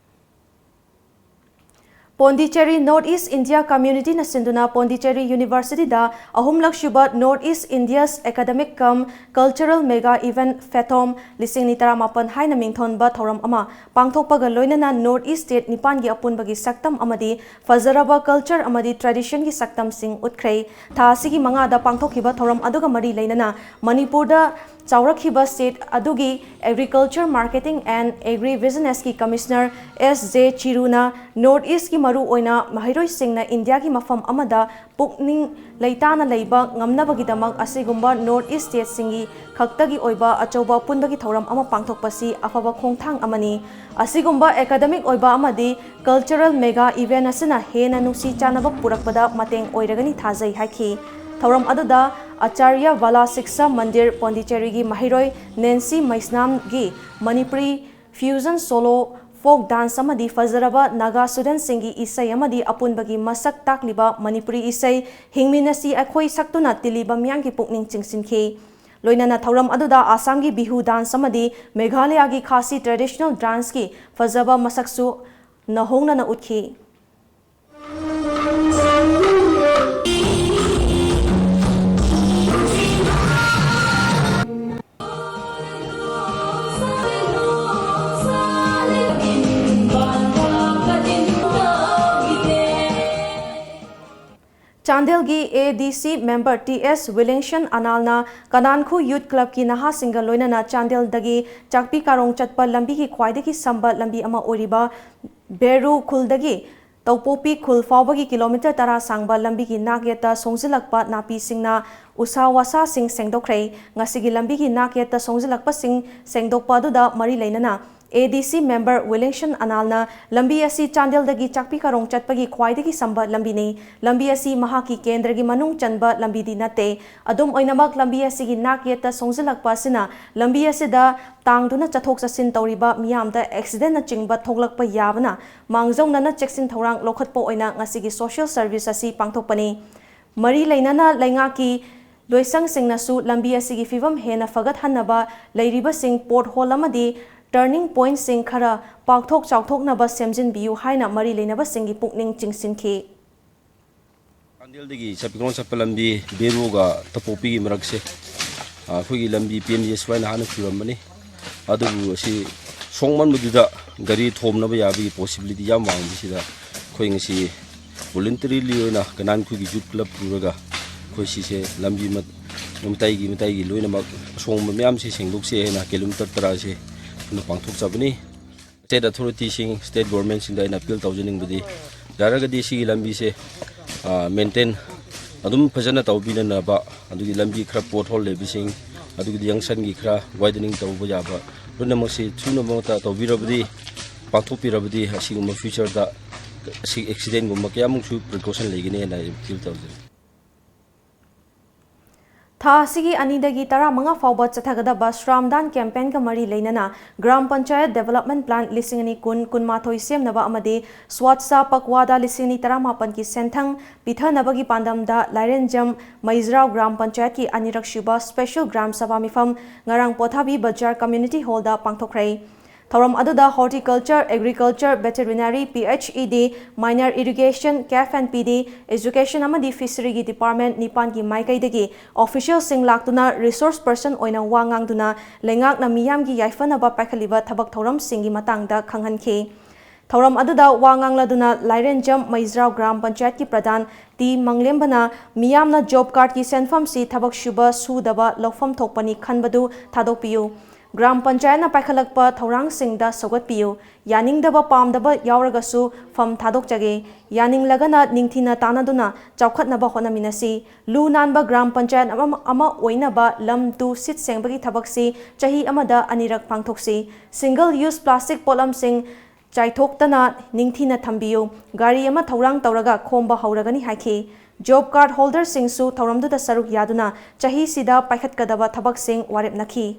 ꯄꯣꯟꯗꯤꯆꯦꯔꯤ ꯅꯣꯔꯠ ꯏꯁ ꯏꯟꯗꯤꯌꯥ ꯀꯝꯃ꯭ꯌꯨꯅꯤꯇꯤꯅ ꯁꯤꯟꯗꯨꯅ ꯄꯣꯟꯗꯤꯆꯦꯔꯤ ꯌꯨꯅꯤꯚꯔꯁꯤꯇꯤꯗ ꯑꯍꯨꯝꯂꯛ ꯁꯨꯕ ꯅꯣꯔꯠ ꯏꯁ ꯏꯟꯗꯤꯌꯥꯁ ꯑꯦꯀꯥꯗꯃꯤꯛ ꯀꯝ ꯀꯜꯆꯔꯦꯜ ꯃꯦꯒꯥ ꯏꯚꯦꯟꯠ ꯐꯦꯊꯣꯝ ꯂꯤꯁꯤꯡ ꯑꯅꯤ ꯇꯔꯥꯃꯥꯄꯟ ꯍꯥꯏꯅ ꯃꯤꯡꯊꯣꯟꯕ ꯊꯧꯔꯝ ꯑꯃ ꯄꯥꯡꯊꯣꯛꯄꯒ ꯂꯣꯏꯅꯅ ꯅꯣꯔꯠ ꯏꯁ ꯁ꯭ꯇꯦꯠ ꯅꯤꯄꯥꯟꯒꯤ ꯑꯄꯨꯟꯕꯒꯤ ꯁꯛꯇꯝ ꯑꯃꯗꯤ ꯐꯖꯔꯕ ꯀꯜꯆꯔ ꯑꯃꯗꯤ ꯇ꯭ꯔꯦꯗꯤꯁꯟꯒꯤ ꯁꯛꯇꯝꯁꯤꯡ ꯎꯠꯈ꯭ꯔꯦ꯫ ꯊꯥ ꯑꯁꯤꯒꯤ ꯃꯉꯥꯗ ꯄꯥꯡꯊꯣꯛꯈꯤꯕ ꯊꯧꯔꯝ ꯑꯗꯨꯒ ꯃꯔꯤ ꯂꯩꯅꯅ ꯃꯅꯤꯄꯨꯔꯗ ꯆꯥꯎꯔꯛꯈꯤꯕ state ꯑꯗꯨꯒꯤ Agriculture, Marketing and Agri Businessꯀꯤ Commissioner S J ꯆꯤꯔꯨꯅ North Eastꯀꯤ ꯃꯔꯨꯑꯣꯏꯅ ꯃꯍꯩꯔꯣꯏꯁꯤꯡꯅ ꯏꯟꯗꯤꯌꯥꯒꯤ ꯃꯐꯝ ꯑꯃꯗ ꯄꯨꯛꯅꯤꯡ ꯂꯩꯇꯥꯅ ꯂꯩꯕ ꯉꯝꯅꯕꯒꯤꯗꯃꯛ ꯑꯁꯤꯒꯨꯝꯕ North East stateꯁꯤꯡꯒꯤ ꯈꯛꯇꯒꯤ ꯑꯣꯏꯕ ꯑꯆꯧꯕ ꯑꯄꯨꯟꯕꯒꯤ ꯊꯧꯔꯝ ꯑꯃ ꯄꯥꯡꯊꯣꯛꯄꯁꯤ ꯑꯐꯕ ꯈꯣꯡꯊꯥꯡ ꯑꯃꯅꯤ꯫ ꯑꯁꯤꯒꯨꯝꯕ academic ꯑꯣꯏꯕ ꯑꯃꯗꯤ cultural mega event ꯑꯁꯤꯅ ꯍꯦꯟꯅ ꯅꯨꯡꯁꯤ ꯆꯥꯟꯅꯕ ꯄꯨꯔꯛꯄꯗ ꯃꯇꯦꯡ ꯑꯣꯏꯔꯒꯅꯤ ꯊꯥꯖꯩ ꯍꯥꯏꯈꯤ꯫ ꯊꯧꯔꯝ ꯑꯗꯨꯗ ꯑꯆꯥꯔꯌ ꯕꯥꯂꯥ ꯁꯤꯛꯁꯥ ꯃꯟꯗꯤꯔ ꯄꯣꯟꯗꯤꯆꯦꯔꯤꯒꯤ ꯃꯍꯩꯔꯣꯏ ꯅꯦꯟꯁꯤ ꯃꯩꯁꯅꯥꯝꯒꯤ Manipuri fusion solo, folk dance ꯑꯃꯗꯤ ꯐꯖꯔꯕ ꯅꯥꯒꯥ studentꯁꯤꯡꯒꯤ ꯏꯁꯩ ꯑꯃꯗꯤ ꯑꯄꯨꯟꯕꯒꯤ ꯃꯁꯛ ꯇꯥꯛꯂꯤꯕ ꯃꯅꯤꯄꯨꯔꯤ ꯏꯁꯩ ꯍꯤꯡꯃꯤꯟꯅꯁꯤ ꯑꯩꯈꯣꯏ ꯁꯛꯇꯨꯅ ꯇꯤꯜꯂꯤꯕ ꯃꯤꯌꯥꯝꯒꯤ ꯄꯨꯛꯅꯤꯡ ꯆꯤꯡꯁꯤꯟꯈꯤ꯫ ꯂꯣꯏꯅꯅ ꯊꯧꯔꯝ ꯑꯗꯨꯗ ꯑꯁꯥꯝꯒꯤ ꯕꯤꯍꯨ dance ꯑꯃꯗꯤ ꯃꯦꯘꯥꯂꯌꯥꯒꯤ ꯈꯥꯁꯤ traditional danceꯀꯤ ꯐꯖꯕ ꯃꯁꯛꯁꯨ ꯅꯍꯣꯡꯅꯅ ꯎꯠꯈꯤ꯫ ꯆꯥꯟꯗꯦꯜꯒꯤ A D C member T S ꯋꯤꯂꯤꯡꯁꯟ ꯑꯅꯥꯜꯅ ꯀꯅꯥꯟꯈꯨ Youth Clubꯀꯤ ꯅꯍꯥꯁꯤꯡꯒ ꯂꯣꯏꯅꯅ ꯆꯥꯟꯗꯦꯜꯗꯒꯤ ꯆꯥꯛꯄꯤ ꯀꯥꯔꯣꯡ ꯆꯠꯄ ꯂꯝꯕꯤꯒꯤ ꯈ꯭ꯋꯥꯏꯗꯒꯤ ꯁꯝꯕ ꯂꯝꯕꯤ ꯑꯃ ꯑꯣꯏꯔꯤꯕ ꯕꯦꯔꯨ ꯈꯨꯜꯗꯒꯤ ꯇꯧꯄꯣꯛꯄꯤ ꯈꯨꯜ ꯐꯥꯎꯕꯒꯤ ꯀꯤꯂꯣꯃꯤꯇꯔ ꯇꯔꯥ ꯁꯥꯡꯕ ꯂꯝꯕꯤꯒꯤ ꯅꯥꯛ ꯌꯦꯠꯇ ꯁꯣꯡꯖꯤꯜꯂꯛꯄ ꯅꯥꯄꯤꯁꯤꯡꯅ ꯎꯁꯥ ꯋꯥꯁꯥꯁꯤꯡ ꯁꯦꯡꯗꯣꯛꯈ꯭ꯔꯦ꯫ ꯉꯁꯤꯒꯤ ꯂꯝꯕꯤꯒꯤ ꯅꯥꯛ ꯌꯦꯠꯇ ꯁꯣꯡꯖꯤꯜꯂꯛꯄꯁꯤꯡ ꯁꯦꯡꯗꯣꯛꯄ ꯑꯗꯨꯗ ꯃꯔꯤ ꯂꯩꯅꯅ A D C member ꯋꯤꯂꯤꯡꯁꯟ ꯑꯅꯥꯜꯅ ꯂꯝꯕꯤ ꯑꯁꯤ ꯆꯥꯟꯗꯦꯜꯗꯒꯤ ꯆꯥꯛꯄꯤ ꯀꯥꯔꯣꯡ ꯆꯠꯄꯒꯤ ꯈ꯭ꯋꯥꯏꯗꯒꯤ ꯁꯝꯕ ꯂꯝꯕꯤꯅꯤ꯫ ꯂꯝꯕꯤ ꯑꯁꯤ ꯃꯍꯥꯛꯀꯤ ꯀꯦꯟꯗ꯭ꯔꯒꯤ ꯃꯅꯨꯡ ꯆꯟꯕ ꯂꯝꯕꯤꯗꯤ ꯅꯠꯇꯦ꯫ ꯑꯗꯨꯝ ꯑꯣꯏꯅꯃꯛ, ꯂꯝꯕꯤ ꯑꯁꯤꯒꯤ ꯅꯥꯛ ꯌꯦꯠꯇ ꯁꯣꯡꯖꯤꯜꯂꯛꯄ ꯑꯁꯤꯅ ꯂꯝꯕꯤ ꯑꯁꯤꯗ ꯇꯥꯡꯗꯨꯅ ꯆꯠꯊꯣꯛ ꯆꯠꯁꯤꯟ ꯇꯧꯔꯤꯕ ꯃꯤꯌꯥꯝꯗ ꯑꯦꯛꯁꯤꯗꯦꯟꯅꯆꯤꯡꯕ ꯊꯣꯛꯂꯛꯄ ꯌꯥꯕꯅ ꯃꯥꯡꯖꯧꯅꯅ ꯆꯦꯛꯁꯤꯟ ꯊꯧꯔꯥꯡ ꯂꯧꯈꯠꯄ ꯑꯣꯏꯅ ꯉꯁꯤꯒꯤ social service ꯑꯁꯤ ꯄꯥꯡꯊꯣꯛꯄꯅꯤ꯫ ꯃꯔꯤ ꯂꯩꯅꯅ ꯂꯩꯉꯥꯛꯀꯤ ꯂꯣꯏꯁꯪꯁꯤꯡꯅꯁꯨ ꯂꯝꯕꯤ ꯑꯁꯤꯒꯤ ꯐꯤꯕꯝ ꯍꯦꯟꯅ ꯐꯒꯠꯍꯟꯅꯕ ꯂꯩꯔꯤꯕꯁꯤꯡ pothole ꯑꯃꯗꯤ turning pointꯁꯤꯡ ꯈꯔ ꯄꯥꯛꯊꯣꯛ ꯆꯥꯎꯊꯣꯛꯅꯕ ꯁꯦꯝꯖꯤꯟꯕꯤꯌꯨ ꯍꯥꯏꯅ ꯃꯔꯤ ꯂꯩꯅꯕꯁꯤꯡꯒꯤ ꯄꯨꯛꯅꯤꯡ ꯆꯤꯡꯁꯤꯟꯈꯤ꯫ ꯆꯥꯟꯗꯦꯜꯗꯒꯤ ꯆꯥꯛꯄꯤ ꯀꯥꯔꯣꯡ ꯆꯠꯄ ꯂꯝꯕꯤ ꯕꯦꯔꯨꯒ ꯇꯧꯄꯣꯛꯄꯤꯒꯤ ꯃꯔꯛꯁꯦ, ꯑ, ꯑꯩꯈꯣꯏꯒꯤ ꯂꯝꯕꯤ P M G S Yꯅ ꯍꯥꯟꯅ ꯄꯨꯔꯝꯕꯅꯤ꯫ ꯑꯗꯨꯕꯨ ꯑꯁꯤ ꯁꯣꯡꯃꯟꯕꯗꯨꯗ ꯒꯥꯔꯤ ꯊꯣꯝꯅꯕ ꯌꯥꯕꯒꯤ possibility ꯌꯥꯝ ꯋꯥꯡꯕꯁꯤꯗ ꯑꯩꯈꯣꯏ ꯉꯁꯤ voluntarily ꯑꯣꯏꯅ ꯀꯅꯥꯟꯈꯨꯒꯤ Youth Club ꯄꯨꯔꯒ ꯑꯩꯈꯣꯏ ꯁꯤꯁꯦ ꯂꯝꯕꯤ ꯃ-, ꯃꯇꯥꯏꯒꯤ, ꯃꯇꯥꯏꯒꯤ ꯂꯣꯏꯅꯃꯛ ꯑꯁꯣꯡꯕ ꯃꯌꯥꯝꯁꯦ ꯁꯦꯡꯗꯣꯛꯁꯦ ꯍꯥꯏꯅ ꯀꯤꯂꯣꯃꯤꯇꯔ ꯇꯔꯥꯁꯦ ꯑꯩꯈꯣꯏꯅ ꯄꯥꯡꯊꯣꯛꯆꯕꯅꯤ꯫ State authorityꯁꯤꯡ, state governmentꯁꯤꯡꯗ ꯑꯩꯅ appeal ꯇꯧꯖꯅꯤꯡꯕꯗꯤ, ꯌꯥꯔꯒꯗꯤ ꯁꯤꯒꯤ ꯂꯝꯕꯤꯁꯦ, ꯑ, maintain ꯑꯗꯨꯝ ꯐꯖꯅ ꯇꯧꯕꯤꯅꯅꯕ, ꯑꯗꯨꯒꯤ ꯂꯝꯕꯤ ꯈꯔ pothole ꯂꯩꯕꯁꯤꯡ, ꯑꯗꯨꯒꯤꯗꯤ junctionꯒꯤ ꯈꯔ widening ꯇꯧꯕ ꯌꯥꯕ, ꯂꯣꯏꯅꯃꯛꯁꯤ ꯊꯨꯅꯃꯛꯇ ꯇꯧꯕꯤꯔꯕꯗꯤ, ꯄꯥꯡꯊꯣꯛꯄꯤꯔꯕꯗꯤ ꯑꯁꯤꯒꯨꯝꯕ futureꯗ ꯑꯁꯤ accidentꯒꯨꯝꯕ ꯀꯌꯥꯃꯨꯛꯁꯨ precaution ꯂꯩꯒꯅꯤ ꯍꯥꯏꯅ ꯑꯩ appeal ꯇꯧꯖꯔꯤ꯫ ꯊꯥ ꯑꯁꯤꯒꯤ ꯑꯅꯤꯗꯒꯤ ꯇꯔꯥꯃꯉꯥ ꯐꯥꯎꯕ ꯆꯠꯊꯒꯗꯕ ꯁ꯭ꯔꯥꯝꯗꯥꯟ campaignꯒ ꯃꯔꯤ ꯂꯩꯅꯅ ꯒ꯭ꯔꯥꯝ ꯄꯟꯆꯥꯌꯠ development plan ꯂꯤꯁꯤꯡ ꯑꯅꯤ ꯀꯨꯟ ꯀꯨꯟꯃꯥꯊꯣꯏ ꯁꯦꯝꯅꯕ ꯑꯃꯗꯤ ꯁ꯭ꯋꯥꯠꯁꯥ ꯄꯛꯋꯥꯗ ꯂꯤꯁꯤꯡ ꯑꯅꯤ ꯇꯔꯥꯃꯥꯄꯟꯒꯤ ꯁꯦꯟꯊꯪ ꯄꯤꯊꯅꯕꯒꯤ ꯄꯥꯟꯗꯝꯗ ꯂꯥꯏꯔꯦꯟꯖꯝ ꯃꯩꯖ꯭ꯔꯥꯎ ꯒ꯭ꯔꯥꯝ ꯄꯟꯆꯥꯌꯠꯀꯤ ꯑꯅꯤꯔꯛ ꯁꯨꯕ special ꯒ꯭ꯔꯥꯝ ꯁꯚꯥ ꯃꯤꯐꯝ ꯉꯔꯥꯡ ꯄꯣꯊꯥꯕꯤ ꯕꯖꯥꯔ community hallꯗ ꯄꯥꯡꯊꯣꯛꯈ꯭ꯔꯦ꯫ ꯊꯧꯔꯝ ꯑꯗꯨꯗ Horticulture, Agriculture, Veterinary, PHED, Minor Irrigation, CAF and PD, Education ꯑꯃꯗꯤ Fisheryꯒꯤ department ꯅꯤꯄꯥꯟꯒꯤ ꯃꯥꯏꯀꯩꯗꯒꯤ officialꯁꯤꯡ ꯂꯥꯛꯇꯨꯅ resource person ꯑꯣꯏꯅ ꯋꯥ ꯉꯥꯡꯗꯨꯅ ꯂꯩꯉꯥꯛꯅ ꯃꯤꯌꯥꯝꯒꯤ ꯌꯥꯏꯐꯅꯕ ꯄꯥꯏꯈꯠꯂꯤꯕ ꯊꯕꯛ ꯊꯧꯔꯝꯁꯤꯡꯒꯤ ꯃꯇꯥꯡꯗ ꯈꯪꯍꯟꯈꯤ꯫ ꯊꯧꯔꯝ ꯑꯗꯨꯗ ꯋꯥ ꯉꯥꯡꯂꯗꯨꯅ ꯂꯥꯏꯔꯦꯟꯖꯝ ꯃꯩꯖ꯭ꯔꯥꯎ ꯒ꯭ꯔꯥꯝ ꯄꯟꯆꯥꯌꯠꯀꯤ ꯄ꯭ꯔꯙꯥꯟ ꯇꯤ ꯃꯪꯂꯦꯝꯕꯅ ꯃꯤꯌꯥꯝꯅ job cardꯀꯤ ꯁꯦꯟꯐꯝꯁꯤ ꯊꯕꯛ ꯁꯨꯕ ꯁꯨꯗꯕ ꯂꯧꯐꯝ ꯊꯣꯛꯄꯅꯤ ꯈꯟꯕꯗꯨ ꯊꯥꯗꯣꯛꯄꯤꯌꯨ꯫ ꯒ꯭ꯔꯥꯝ ꯄꯟꯆꯥꯌꯠꯅ ꯄꯥꯏꯈꯠꯂꯛꯄ ꯊꯧꯔꯥꯡꯁꯤꯡꯗ ꯁꯧꯒꯠꯄꯤꯌꯨ꯫ ꯌꯥꯅꯤꯡꯗꯕ ꯄꯥꯝꯗꯕ ꯌꯥꯎꯔꯒꯁꯨ ꯐꯝ ꯊꯥꯗꯣꯛꯆꯒꯦ꯫ ꯌꯥꯅꯤꯡꯂꯒꯅ ꯅꯤꯡꯊꯤꯅ ꯇꯥꯟꯅꯗꯨꯅ ꯆꯥꯎꯈꯠꯅꯕ ꯍꯣꯠꯅꯃꯤꯟꯅꯁꯤ꯫ ꯂꯨ ꯅꯥꯟꯕ ꯒ꯭ꯔꯥꯝ ꯄꯟꯆꯥꯌꯠ ꯑꯃ, ꯑꯃ ꯑꯣꯏꯅꯕ ꯂꯝ ꯇꯨ ꯁꯤꯠ ꯁꯦꯡꯕꯒꯤ ꯊꯕꯛꯁꯤ ꯆꯍꯤ ꯑꯃꯗ ꯑꯅꯤꯔꯛ ꯄꯥꯡꯊꯣꯛꯁꯤ꯫ Single use plastic ꯄꯣꯠꯂꯝꯁꯤꯡ ꯆꯥꯏꯊꯣꯛꯇꯅ ꯅꯤꯡꯊꯤꯅ ꯊꯝꯕꯤꯌꯨ꯫ ꯒꯥꯔꯤ ꯑꯃ ꯊꯧꯔꯥꯡ ꯇꯧꯔꯒ ꯈꯣꯝꯕ ꯍꯧꯔꯒꯅꯤ ꯍꯥꯏꯈꯤ꯫ Job card holderꯁꯤꯡꯁꯨ ꯊꯧꯔꯝꯗꯨꯗ ꯁꯔꯨꯛ ꯌꯥꯗꯨꯅ ꯆꯍꯤꯁꯤꯗ ꯄꯥꯏꯈꯠꯀꯗꯕ ꯊꯕꯛꯁꯤꯡ ꯋꯥꯔꯦꯞꯅꯈꯤ꯫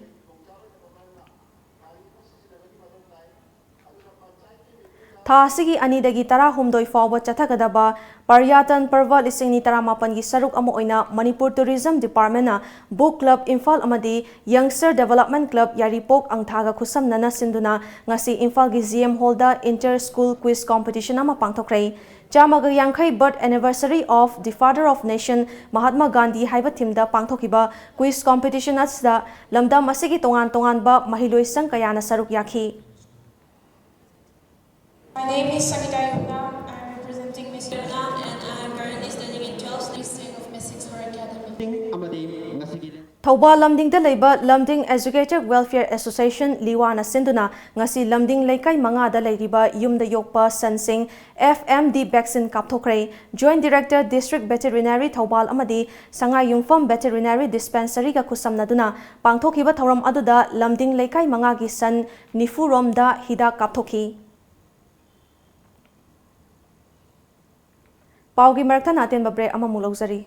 ꯊꯥ ꯑꯁꯤꯒꯤ ꯑꯅꯤꯗꯒꯤ ꯇꯔꯥꯍꯨꯝꯗꯣꯏ ꯐꯥꯎꯕ ꯆꯠꯊꯒꯗꯕ ꯄꯔꯌꯥꯇꯟ ꯄꯔꯕ ꯂꯤꯁꯤꯡ ꯑꯅꯤ ꯇꯔꯥꯃꯥꯄꯟꯒꯤ ꯁꯔꯨꯛ ꯑꯃ ꯑꯣꯏꯅ Manipur Tourism Departmentꯅ Book Club Imphal ꯑꯃꯗꯤ Youngster Development Club ꯌꯥꯏꯔꯤꯄꯣꯛ ꯑꯪꯊꯥꯒ ꯈꯨꯠꯁꯝꯅꯅ ꯁꯤꯟꯗꯨꯅ ꯉꯁꯤ ꯏꯝꯐꯥꯜꯒꯤ G M Hallꯗ Inter School Quiz Competition ꯑꯃ ꯄꯥꯡꯊꯣꯛꯈ꯭ꯔꯦ꯫ ꯆꯥꯝꯃꯒ ꯌꯥꯡꯈꯩ Birth Anniversary of the Father of Nation Mahatma Gandhi ꯍꯥꯏꯕ themeꯗ ꯄꯥꯡꯊꯣꯛꯈꯤꯕ quiz competition ꯑꯁꯤꯗ ꯂꯝꯗꯝ ꯑꯁꯤꯒꯤ ꯇꯣꯉꯥꯟ ꯇꯣꯉꯥꯟꯕ ꯃꯍꯩꯂꯣꯏꯁꯪ ꯀꯌꯥꯅ ꯁꯔꯨꯛ ꯌꯥꯈꯤ꯫ My name is Sakita Yumnam. I am representing Miss Yumnam and I am currently studying in twelfth district of Miss Six Horror ꯑꯃꯗꯤ ꯉꯁꯤꯒꯤ ꯊꯧꯕꯥꯜ ꯂꯝꯗꯤꯡꯗ ꯂꯩꯕ ꯂꯝꯗꯤꯡ Educated Welfare Association, ꯂꯤꯋꯥꯅ ꯁꯤꯟꯗꯨꯅ ꯉꯁꯤ ꯂꯝꯗꯤꯡ ꯂꯩꯀꯥꯏ ꯃꯉꯥꯗ ꯂꯩꯔꯤꯕ ꯌꯨꯝꯗ ꯌꯣꯛꯄ ꯁꯟꯁꯤꯡ F M D vaccine ꯀꯥꯞꯊꯣꯛꯈ꯭ꯔꯦ꯫ Joint Director, District Veterinary, Thoubal ꯑꯃꯗꯤ ꯁꯉꯥꯏ ꯌꯨꯝꯐꯝ Veterinary Dispensary ꯒ ꯈꯨꯠꯁꯝꯅꯗꯨꯅ ꯄꯥꯡꯊꯣꯛꯈꯤꯕ ꯊꯧꯔꯝ ꯑꯗꯨꯗ ꯂꯝꯗꯤꯡ ꯂꯩꯀꯥꯏ ꯃꯉꯥꯒꯤ ꯁꯟ ꯅꯤꯐꯨ ꯔꯣꯝꯗ ꯍꯤꯗꯥꯛ ꯀꯥꯞꯊꯣꯛꯈꯤ꯫ ꯄꯥꯎꯒꯤ ꯃꯔꯛꯇ ꯑꯇꯦꯟꯕ break ꯑꯃꯃꯨꯛ ꯂꯧꯖꯔꯤ꯫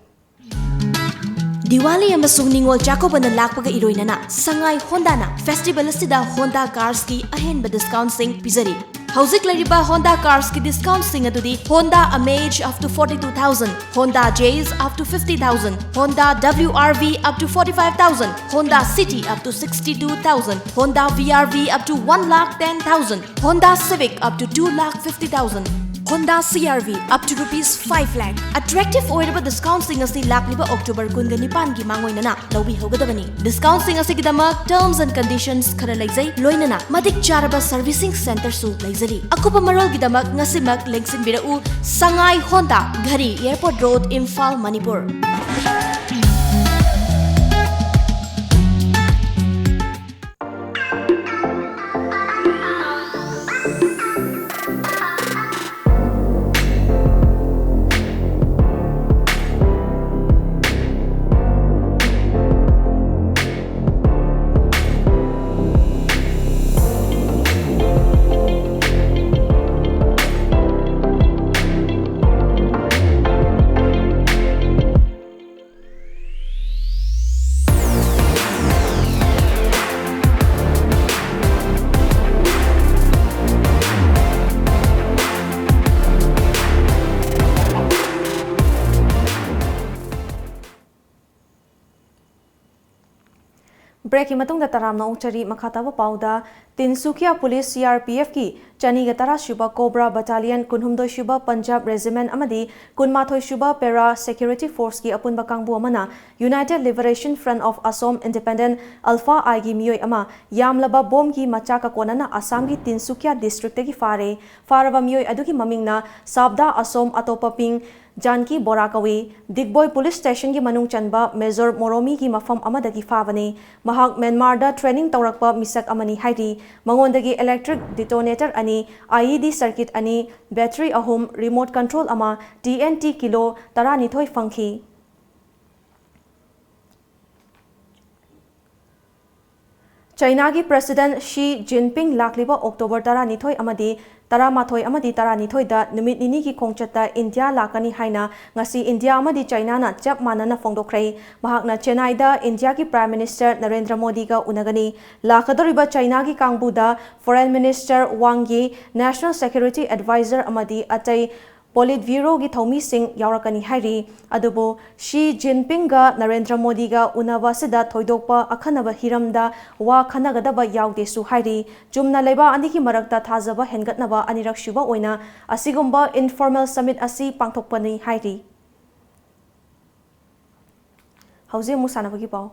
ꯗꯤꯋꯥꯂꯤ ꯑꯃꯁꯨꯡ ꯅꯤꯉꯣꯜ ꯆꯥꯛꯀꯧꯕꯅ ꯂꯥꯛꯄꯒ ꯏꯔꯣꯏꯅꯅ ꯁꯉꯥꯏ ꯍꯣꯟꯗꯥꯅ festival ꯑꯁꯤꯗ Honda cars ꯀꯤ ꯑꯍꯦꯟꯕ discount ꯁꯤꯡ ꯄꯤꯖꯔꯤ꯫ ꯍꯧꯖꯤꯛ ꯂꯩꯔꯤꯕ Honda cars ꯀꯤ discount ꯁꯤꯡ ꯑꯗꯨꯗꯤ Honda Amaze up to forty two thousand, Honda Jazz up to fifty thousand, Honda W R V up to forty five thousand, Honda City up to sixty two thousand, Honda V R V up to one lakh ten thousand, Honda Civic up to two lakh fifty thousand, Honda C R V up to rupees five lakh꯫ Attractive ꯑꯣꯏꯔꯕ discount ꯁꯤꯡ ꯑꯁꯤ ꯂꯥꯛꯂꯤꯕ October ꯀꯨꯟꯒ ꯅꯤꯄꯥꯟꯒꯤ ꯃꯥꯡꯑꯣꯏꯅꯅ ꯂꯧꯕꯤꯍꯧꯒꯗꯕꯅꯤ꯫ Discount ꯁꯤꯡ ꯑꯁꯤꯒꯤꯗꯃꯛ terms and conditions ꯈꯔ ꯂꯩꯖꯩ, ꯂꯣꯏꯅꯅ ꯃꯇꯤꯛ ꯆꯥꯔꯕ servicing centre ꯁꯨ ꯂꯩꯖꯔꯤ꯫ ꯑꯀꯨꯞꯄ ꯃꯔꯣꯜꯒꯤꯗꯃꯛ ꯉꯁꯤꯃꯛ ꯂꯦꯡꯁꯤꯟꯕꯤꯔꯛꯎ꯫ Sangai Honda, Ghari, Airport Road, Imphal, Manipur. Break ꯀꯤ ꯃꯇꯨꯡꯗ ꯇꯔꯥꯝꯅ ꯑꯣꯛꯆꯔꯤ꯫ ꯃꯈꯥ ꯇꯥꯕ ꯄꯥꯎꯗ, Tinsukia police C R P F ꯀꯤ ꯆꯅꯤꯒ ꯇꯔꯥ ꯁꯨꯕ Cobra Battalion, ꯀꯨꯟꯍꯨꯝꯗꯣꯏ ꯁꯨꯕ Punjab Regiment ꯑꯃꯗꯤ ꯀꯨꯟꯃꯥꯊꯣꯏ ꯁꯨꯕ Para Security Force ꯀꯤ ꯑꯄꯨꯟꯕ ꯀꯥꯡꯕꯨ ꯑꯃꯅ United Liberation Front of Assam Independent, ULFA-I ꯒꯤ ꯃꯤꯑꯣꯏ ꯑꯃ ꯌꯥꯝꯂꯕ ꯕꯣꯝꯒꯤ ꯃꯆꯥꯛꯀ ꯀꯣꯟꯅꯅ ꯑꯁꯥꯝꯒꯤ ꯇꯤꯟꯁꯨꯀꯤꯌꯥ district ꯇꯒꯤ ꯐꯥꯔꯦ꯫ ꯐꯥꯔꯕ ꯃꯤꯑꯣꯏ ꯑꯗꯨꯒꯤ ꯃꯃꯤꯡꯅ ꯁꯥꯕꯗꯥ ꯑꯁꯣꯝ, ꯑꯇꯣꯞꯄ ꯄꯤꯡ ꯖꯥꯟꯀꯤ ꯕꯣꯔꯥ ꯀꯧꯏ꯫ ꯗꯤꯒꯕꯣꯏ ꯄꯨꯂꯤꯁ ꯁ꯭ꯇꯦꯁꯟꯒꯤ ꯃꯅꯨꯡ ꯆꯟꯕ ꯃꯦꯖꯣꯔ ꯃꯣꯔꯣꯃꯤꯒꯤ ꯃꯐꯝ ꯑꯃꯗꯒꯤ ꯐꯥꯕꯅꯤ꯫ ꯃꯍꯥꯛ ꯃ꯭ꯌꯥꯟꯃꯥꯔꯗ ꯇ꯭ꯔꯦꯅꯤꯡ ꯇꯧꯔꯛꯄ ꯃꯤꯁꯛ ꯑꯃꯅꯤ ꯍꯥꯏꯔꯤ꯫ ꯃꯉꯣꯟꯗꯒꯤ ꯏꯂꯦꯛꯇ꯭ꯔꯤꯛ ꯗꯤꯇꯣꯅꯦꯇꯔ ꯑꯅꯤ, IED ꯁꯔꯀꯤꯠ ꯑꯅꯤ, ꯕꯦꯇꯔꯤ ꯑꯍꯨꯝ, ꯔꯤꯃꯣꯠ ꯀꯟꯇ꯭ꯔꯣꯜ ꯑꯃ, TNT ꯀꯤꯂꯣ ꯇꯔꯥꯅꯤꯊꯣꯏ ꯐꯪꯈꯤ꯫ ꯆꯥꯏꯅꯥꯒꯤ ꯄ꯭ꯔꯦꯁꯤꯗꯦꯟꯠ ꯁꯤ ꯖꯤꯟꯄꯤꯡ ꯂꯥꯛꯂꯤꯕ ꯑꯣꯛꯇꯣꯕꯔ ꯇꯔꯥꯅꯤꯊꯣꯏ ꯑꯃꯗꯤ ꯇꯔꯥꯃꯥꯊꯣꯏ ꯑꯃꯗꯤ ꯇꯔꯥꯅꯤꯊꯣꯏꯗ ꯅꯨꯃꯤꯠ ꯅꯤꯅꯤꯒꯤ ꯈꯣꯡꯆꯠꯇ ꯏꯟꯗꯤꯌꯥ ꯂꯥꯛꯀꯅꯤ ꯍꯥꯏꯅ ꯉꯁꯤ ꯏꯟꯗꯤꯌꯥ ꯑꯃꯗꯤ ꯆꯥꯏꯅꯥꯅ ꯆꯞ ꯃꯥꯟꯅꯅ ꯐꯣꯡꯗꯣꯛꯈ꯭ꯔꯦ꯫ ꯃꯍꯥꯛꯅ ꯆꯦꯟꯅꯥꯏꯗ ꯏꯟꯗꯤꯌꯥꯒꯤ ꯄ꯭ꯔꯥꯏꯝ ꯃꯤꯅꯤꯁꯇꯔ ꯅꯔꯦꯟꯗ꯭ꯔ ꯃꯣꯗꯤꯒ ꯎꯅꯒꯅꯤ꯫ ꯂꯥꯛꯀꯗꯧꯔꯤꯕ ꯆꯥꯏꯅꯥꯒꯤ ꯀꯥꯡꯕꯨꯗ ꯐꯣꯔꯦꯟ ꯃꯤꯅꯤꯁꯇꯔ ꯋꯥꯡ ꯌꯤ, ꯅꯦꯁꯅꯦꯜ ꯁꯦꯀ꯭ꯌꯨꯔꯤꯇꯤ ꯑꯦꯗꯚꯥꯏꯖꯔ ꯑꯃꯗꯤ ꯑꯇꯩ ꯄꯣꯂꯤꯠ ꯕ꯭ꯌꯨꯔꯣꯒꯤ ꯊꯧꯃꯤꯁꯤꯡ ꯌꯥꯎꯔꯛꯀꯅꯤ ꯍꯥꯏꯔꯤ꯫ ꯑꯗꯨꯕꯨ ꯁꯤ ꯖꯤꯟꯄꯤꯡꯒ ꯅꯔꯦꯟꯗ꯭ꯔ ꯃꯣꯗꯤꯒ ꯎꯅꯕ ꯑꯁꯤꯗ ꯊꯣꯏꯗꯣꯛꯄ ꯑꯈꯟꯅꯕ ꯍꯤꯔꯝꯗ ꯋꯥ ꯈꯟꯅꯒꯗꯕ ꯌꯥꯎꯗꯦꯁꯨ ꯍꯥꯏꯔꯤ꯫ ꯆꯨꯝꯅ ꯂꯩꯕꯥꯛ ꯑꯅꯤꯒꯤ ꯃꯔꯛꯇ ꯊꯥꯖꯕ ꯍꯦꯟꯒꯠꯅꯕ ꯑꯅꯤꯔꯛꯁꯨꯕ ꯑꯣꯏꯅ ꯑꯁꯤꯒꯨꯝꯕ ꯏꯟꯐꯣꯔꯃꯦꯜ ꯁꯃꯤꯠ ꯑꯁꯤ ꯄꯥꯡꯊꯣꯛꯄꯅꯤ ꯍꯥꯏꯔꯤ꯫ ꯍꯧꯖꯤꯛ ꯑꯃꯨꯛ ꯁꯥꯟꯅꯕꯒꯤ ꯄꯥꯎ꯫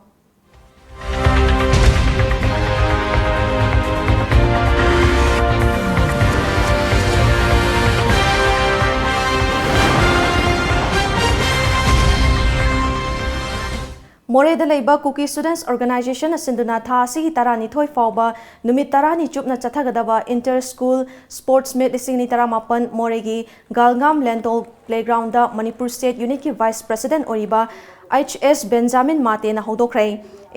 ꯃꯣꯔꯦꯗ ꯂꯩꯕ ꯀꯨꯀꯤ ꯁ꯭ꯇꯨꯗꯦꯟꯠꯁ ꯑꯣꯔꯒꯅꯥꯏꯖꯦꯁꯟꯅ ꯁꯤꯟꯗꯨꯅ ꯊꯥ ꯑꯁꯤꯒꯤ ꯇꯔꯥꯅꯤꯊꯣꯏ ꯐꯥꯎꯕ ꯅꯨꯃꯤꯠ ꯇꯔꯥꯅꯤ ꯆꯨꯞꯅ ꯆꯠꯊꯒꯗꯕ ꯏꯟꯇꯔ ꯁ꯭ꯀꯨꯜ ꯁ꯭ꯄꯣꯔꯠꯁ ꯃꯤꯠ ꯂꯤꯁꯤꯡ ꯑꯅꯤ ꯇꯔꯥꯃꯥꯄꯟ ꯃꯣꯔꯦꯒꯤ ꯒꯥꯜꯉꯥꯝ ꯂꯦꯟꯇꯣꯜ ꯄ꯭ꯂꯦꯒ꯭ꯔꯥꯎꯟꯗ ꯃꯅꯤꯄꯨꯔ ꯁ꯭ꯇꯦꯠ ꯌꯨꯅꯤꯠꯀꯤ ꯚꯥꯏꯁ ꯄ꯭ꯔꯦꯁꯤꯗꯦꯟꯠ ꯑꯣꯏꯔꯤꯕ ꯑꯩꯆ ꯑꯦꯁ ꯕꯦꯟꯖꯥꯃꯤꯟ ꯃꯥꯇꯦꯅ ꯍꯧꯗꯣꯛꯈ꯭ꯔꯦ꯫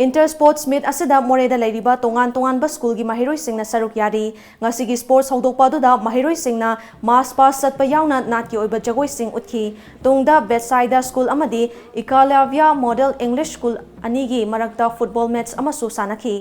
ꯏꯟꯇꯔ ꯁ꯭ꯄꯣꯔꯠꯁ ꯃꯤꯠ ꯑꯁꯤꯗ ꯃꯣꯔꯦꯗ ꯂꯩꯔꯤꯕ ꯇꯣꯉꯥꯟ ꯇꯣꯉꯥꯟꯕ ꯁ꯭ꯀꯨꯜꯒꯤ ꯃꯍꯩꯔꯣꯏꯁꯤꯡꯅ ꯁꯔꯨꯛ ꯌꯥꯔꯤ꯫ ꯉꯁꯤꯒꯤ ꯁ꯭ꯄꯣꯔꯠꯁ ꯍꯧꯗꯣꯛꯄ ꯑꯗꯨꯗ ꯃꯍꯩꯔꯣꯏꯁꯤꯡꯅ ꯃꯥꯔꯆ ꯄꯥꯁ ꯆꯠꯄ ꯌꯥꯎꯅ ꯅꯥꯠꯀꯤ ꯑꯣꯏꯕ ꯖꯒꯣꯏꯁꯤꯡ ꯎꯠꯈꯤ꯫ ꯇꯨꯡꯗ ꯕꯦꯠꯁꯥꯏꯗ ꯁ꯭ꯀꯨꯜ ꯑꯃꯗꯤ ꯏꯀꯥꯂꯥꯚ꯭ꯌꯥ ꯃꯣꯗꯦꯜ ꯏꯪꯂꯤꯁ ꯁ꯭ꯀꯨꯜ ꯑꯅꯤꯒꯤ ꯃꯔꯛꯇ ꯐꯨꯠꯕꯣꯜ ꯃꯦꯠꯆ ꯑꯃꯁꯨ ꯁꯥꯟꯅꯈꯤ꯫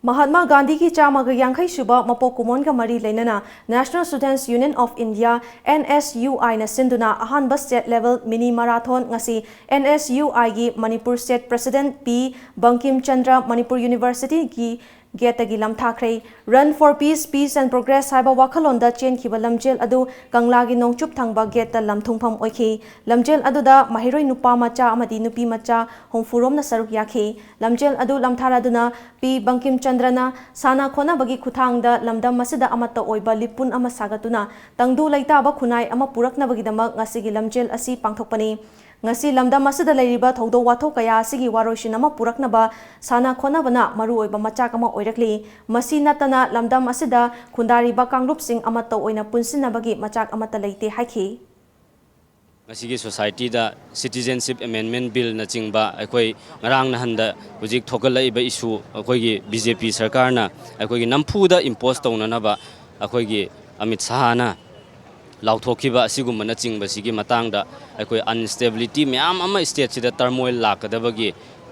ꯃꯍꯥꯠꯃꯥ ꯒꯥꯟꯙꯤꯒꯤ ꯆꯥꯝꯃꯒ ꯌꯥꯡꯈꯩ ꯁꯨꯕ ꯃꯄꯣꯛ ꯀꯨꯝꯑꯣꯟꯒ ꯃꯔꯤ ꯂꯩꯅꯅ National Students Union of India, NSUI ꯅ ꯁꯤꯟꯗꯨꯅ ꯑꯍꯥꯟꯕ ꯁ꯭ꯇꯦꯠ ꯂꯦꯚꯦꯜ ꯃꯤꯅꯤ ꯃꯔꯥꯊꯣꯟ ꯉꯁꯤ NSUI ꯒꯤ ꯃꯅꯤꯄꯨꯔ ꯁ꯭ꯇꯦꯠ ꯄ꯭ꯔꯦꯁꯤꯗꯦꯟꯠ ꯄꯤ ꯕꯪꯀꯤꯝ ꯆꯟꯗ꯭ꯔ, ꯃꯅꯤꯄꯨꯔ ꯌꯨꯅꯤꯚꯔꯁꯤꯇꯤꯒꯤ ꯒꯦꯠꯇꯒꯤ ꯂꯝꯊꯥꯈ꯭ꯔꯦ꯫ Run for Peace, Peace and Progress ꯍꯥꯏꯕ ꯋꯥꯈꯜꯂꯣꯟꯗ ꯆꯦꯟꯈꯤꯕ ꯂꯝꯖꯦꯜ ꯑꯗꯨ ꯀꯪꯂꯥꯒꯤ ꯅꯣꯡꯆꯨꯞ ꯊꯪꯕ ꯒꯦꯠꯇ ꯂꯝꯊꯨꯡꯐꯝ ꯑꯣꯏꯈꯤ꯫ ꯂꯝꯖꯦꯜ ꯑꯗꯨꯗ ꯃꯍꯩꯔꯣꯏ ꯅꯨꯄꯥ ꯃꯆꯥ ꯑꯃꯗꯤ ꯅꯨꯄꯤ ꯃꯆꯥ ꯍꯨꯝꯐꯨꯔꯣꯝꯅ ꯁꯔꯨꯛ ꯌꯥꯈꯤ꯫ ꯂꯝꯖꯦꯜ ꯑꯗꯨ ꯂꯝꯊꯥꯔꯗꯨꯅ ꯄꯤ ꯕꯪꯀꯤꯝ ꯆꯟꯗ꯭ꯔꯅ ꯁꯥꯟꯅ ꯈꯣꯠꯅꯕꯒꯤ ꯈꯨꯠꯊꯥꯡꯗ ꯂꯝꯗꯝ ꯑꯁꯤꯗ ꯑꯃꯠꯇ ꯑꯣꯏꯕ ꯂꯤꯄꯨꯟ ꯑꯃ ꯁꯥꯒꯠꯇꯨꯅ ꯇꯪꯗꯨ ꯂꯩꯇꯥꯕ ꯈꯨꯟꯅꯥꯏ ꯑꯃ ꯄꯨꯔꯛꯅꯕꯒꯤꯗꯃꯛ ꯉꯁꯤꯒꯤ ꯂꯝꯖꯦꯜ ꯑꯁꯤ ꯄꯥꯡꯊꯣꯛꯄꯅꯤ꯫ ꯉꯁꯤ ꯂꯝꯗꯝ ꯑꯁꯤꯗ ꯂꯩꯔꯤꯕ ꯊꯧꯗꯣꯛ ꯋꯥꯊꯣꯛ ꯀꯌꯥ ꯑꯁꯤꯒꯤ ꯋꯥꯔꯣꯏꯁꯤꯟ ꯑꯃ ꯄꯨꯔꯛꯅꯕ ꯁꯥꯟꯅ ꯈꯣꯠꯅꯕꯅ ꯃꯔꯨꯑꯣꯏꯕ ꯃꯆꯥꯛ ꯑꯃ ꯑꯣꯏꯔꯛꯂꯤ꯫ ꯃꯁꯤ ꯅꯠꯇꯅ ꯂꯝꯗꯝ ꯑꯁꯤꯗ ꯈꯨꯟꯗꯥꯔꯤꯕ ꯀꯥꯡꯂꯨꯞꯁꯤꯡ ꯑꯃꯠꯇ ꯑꯣꯏꯅ ꯄꯨꯟꯁꯤꯟꯅꯕꯒꯤ ꯃꯆꯥꯛ ꯑꯃꯠꯇ ꯂꯩꯇꯦ ꯍꯥꯏꯈꯤ꯫ ꯉꯁꯤꯒꯤ ꯁꯣꯁꯥꯏꯇꯤꯗ Citizenship Amendment Billꯅꯆꯤꯡꯕ ꯑꯩꯈꯣꯏ ꯉꯔꯥꯡ ꯅꯍꯥꯟꯗ ꯍꯧꯖꯤꯛ ꯊꯣꯛꯒꯠꯂꯛꯏꯕ issue ꯑꯩꯈꯣꯏꯒꯤ BJP ꯁꯔꯀꯥꯔꯅ ꯑꯩꯈꯣꯏꯒꯤ ꯅꯝꯐꯨꯗ impose ꯇꯧꯅꯅꯕ ꯑꯩꯈꯣꯏꯒꯤ ꯑꯃꯤꯠ ꯁꯍꯥꯅ ꯂꯥꯎꯊꯣꯛꯈꯤꯕ ꯑꯁꯤꯒꯨꯝꯕꯅꯆꯤꯡꯕꯁꯤꯒꯤ ꯃꯇꯥꯡꯗ ꯑꯩꯈꯣꯏ instability ꯃꯌꯥꯝ ꯑꯃ stateꯁꯤꯗ turmoil ꯂꯥꯛꯀꯗꯕꯒꯤ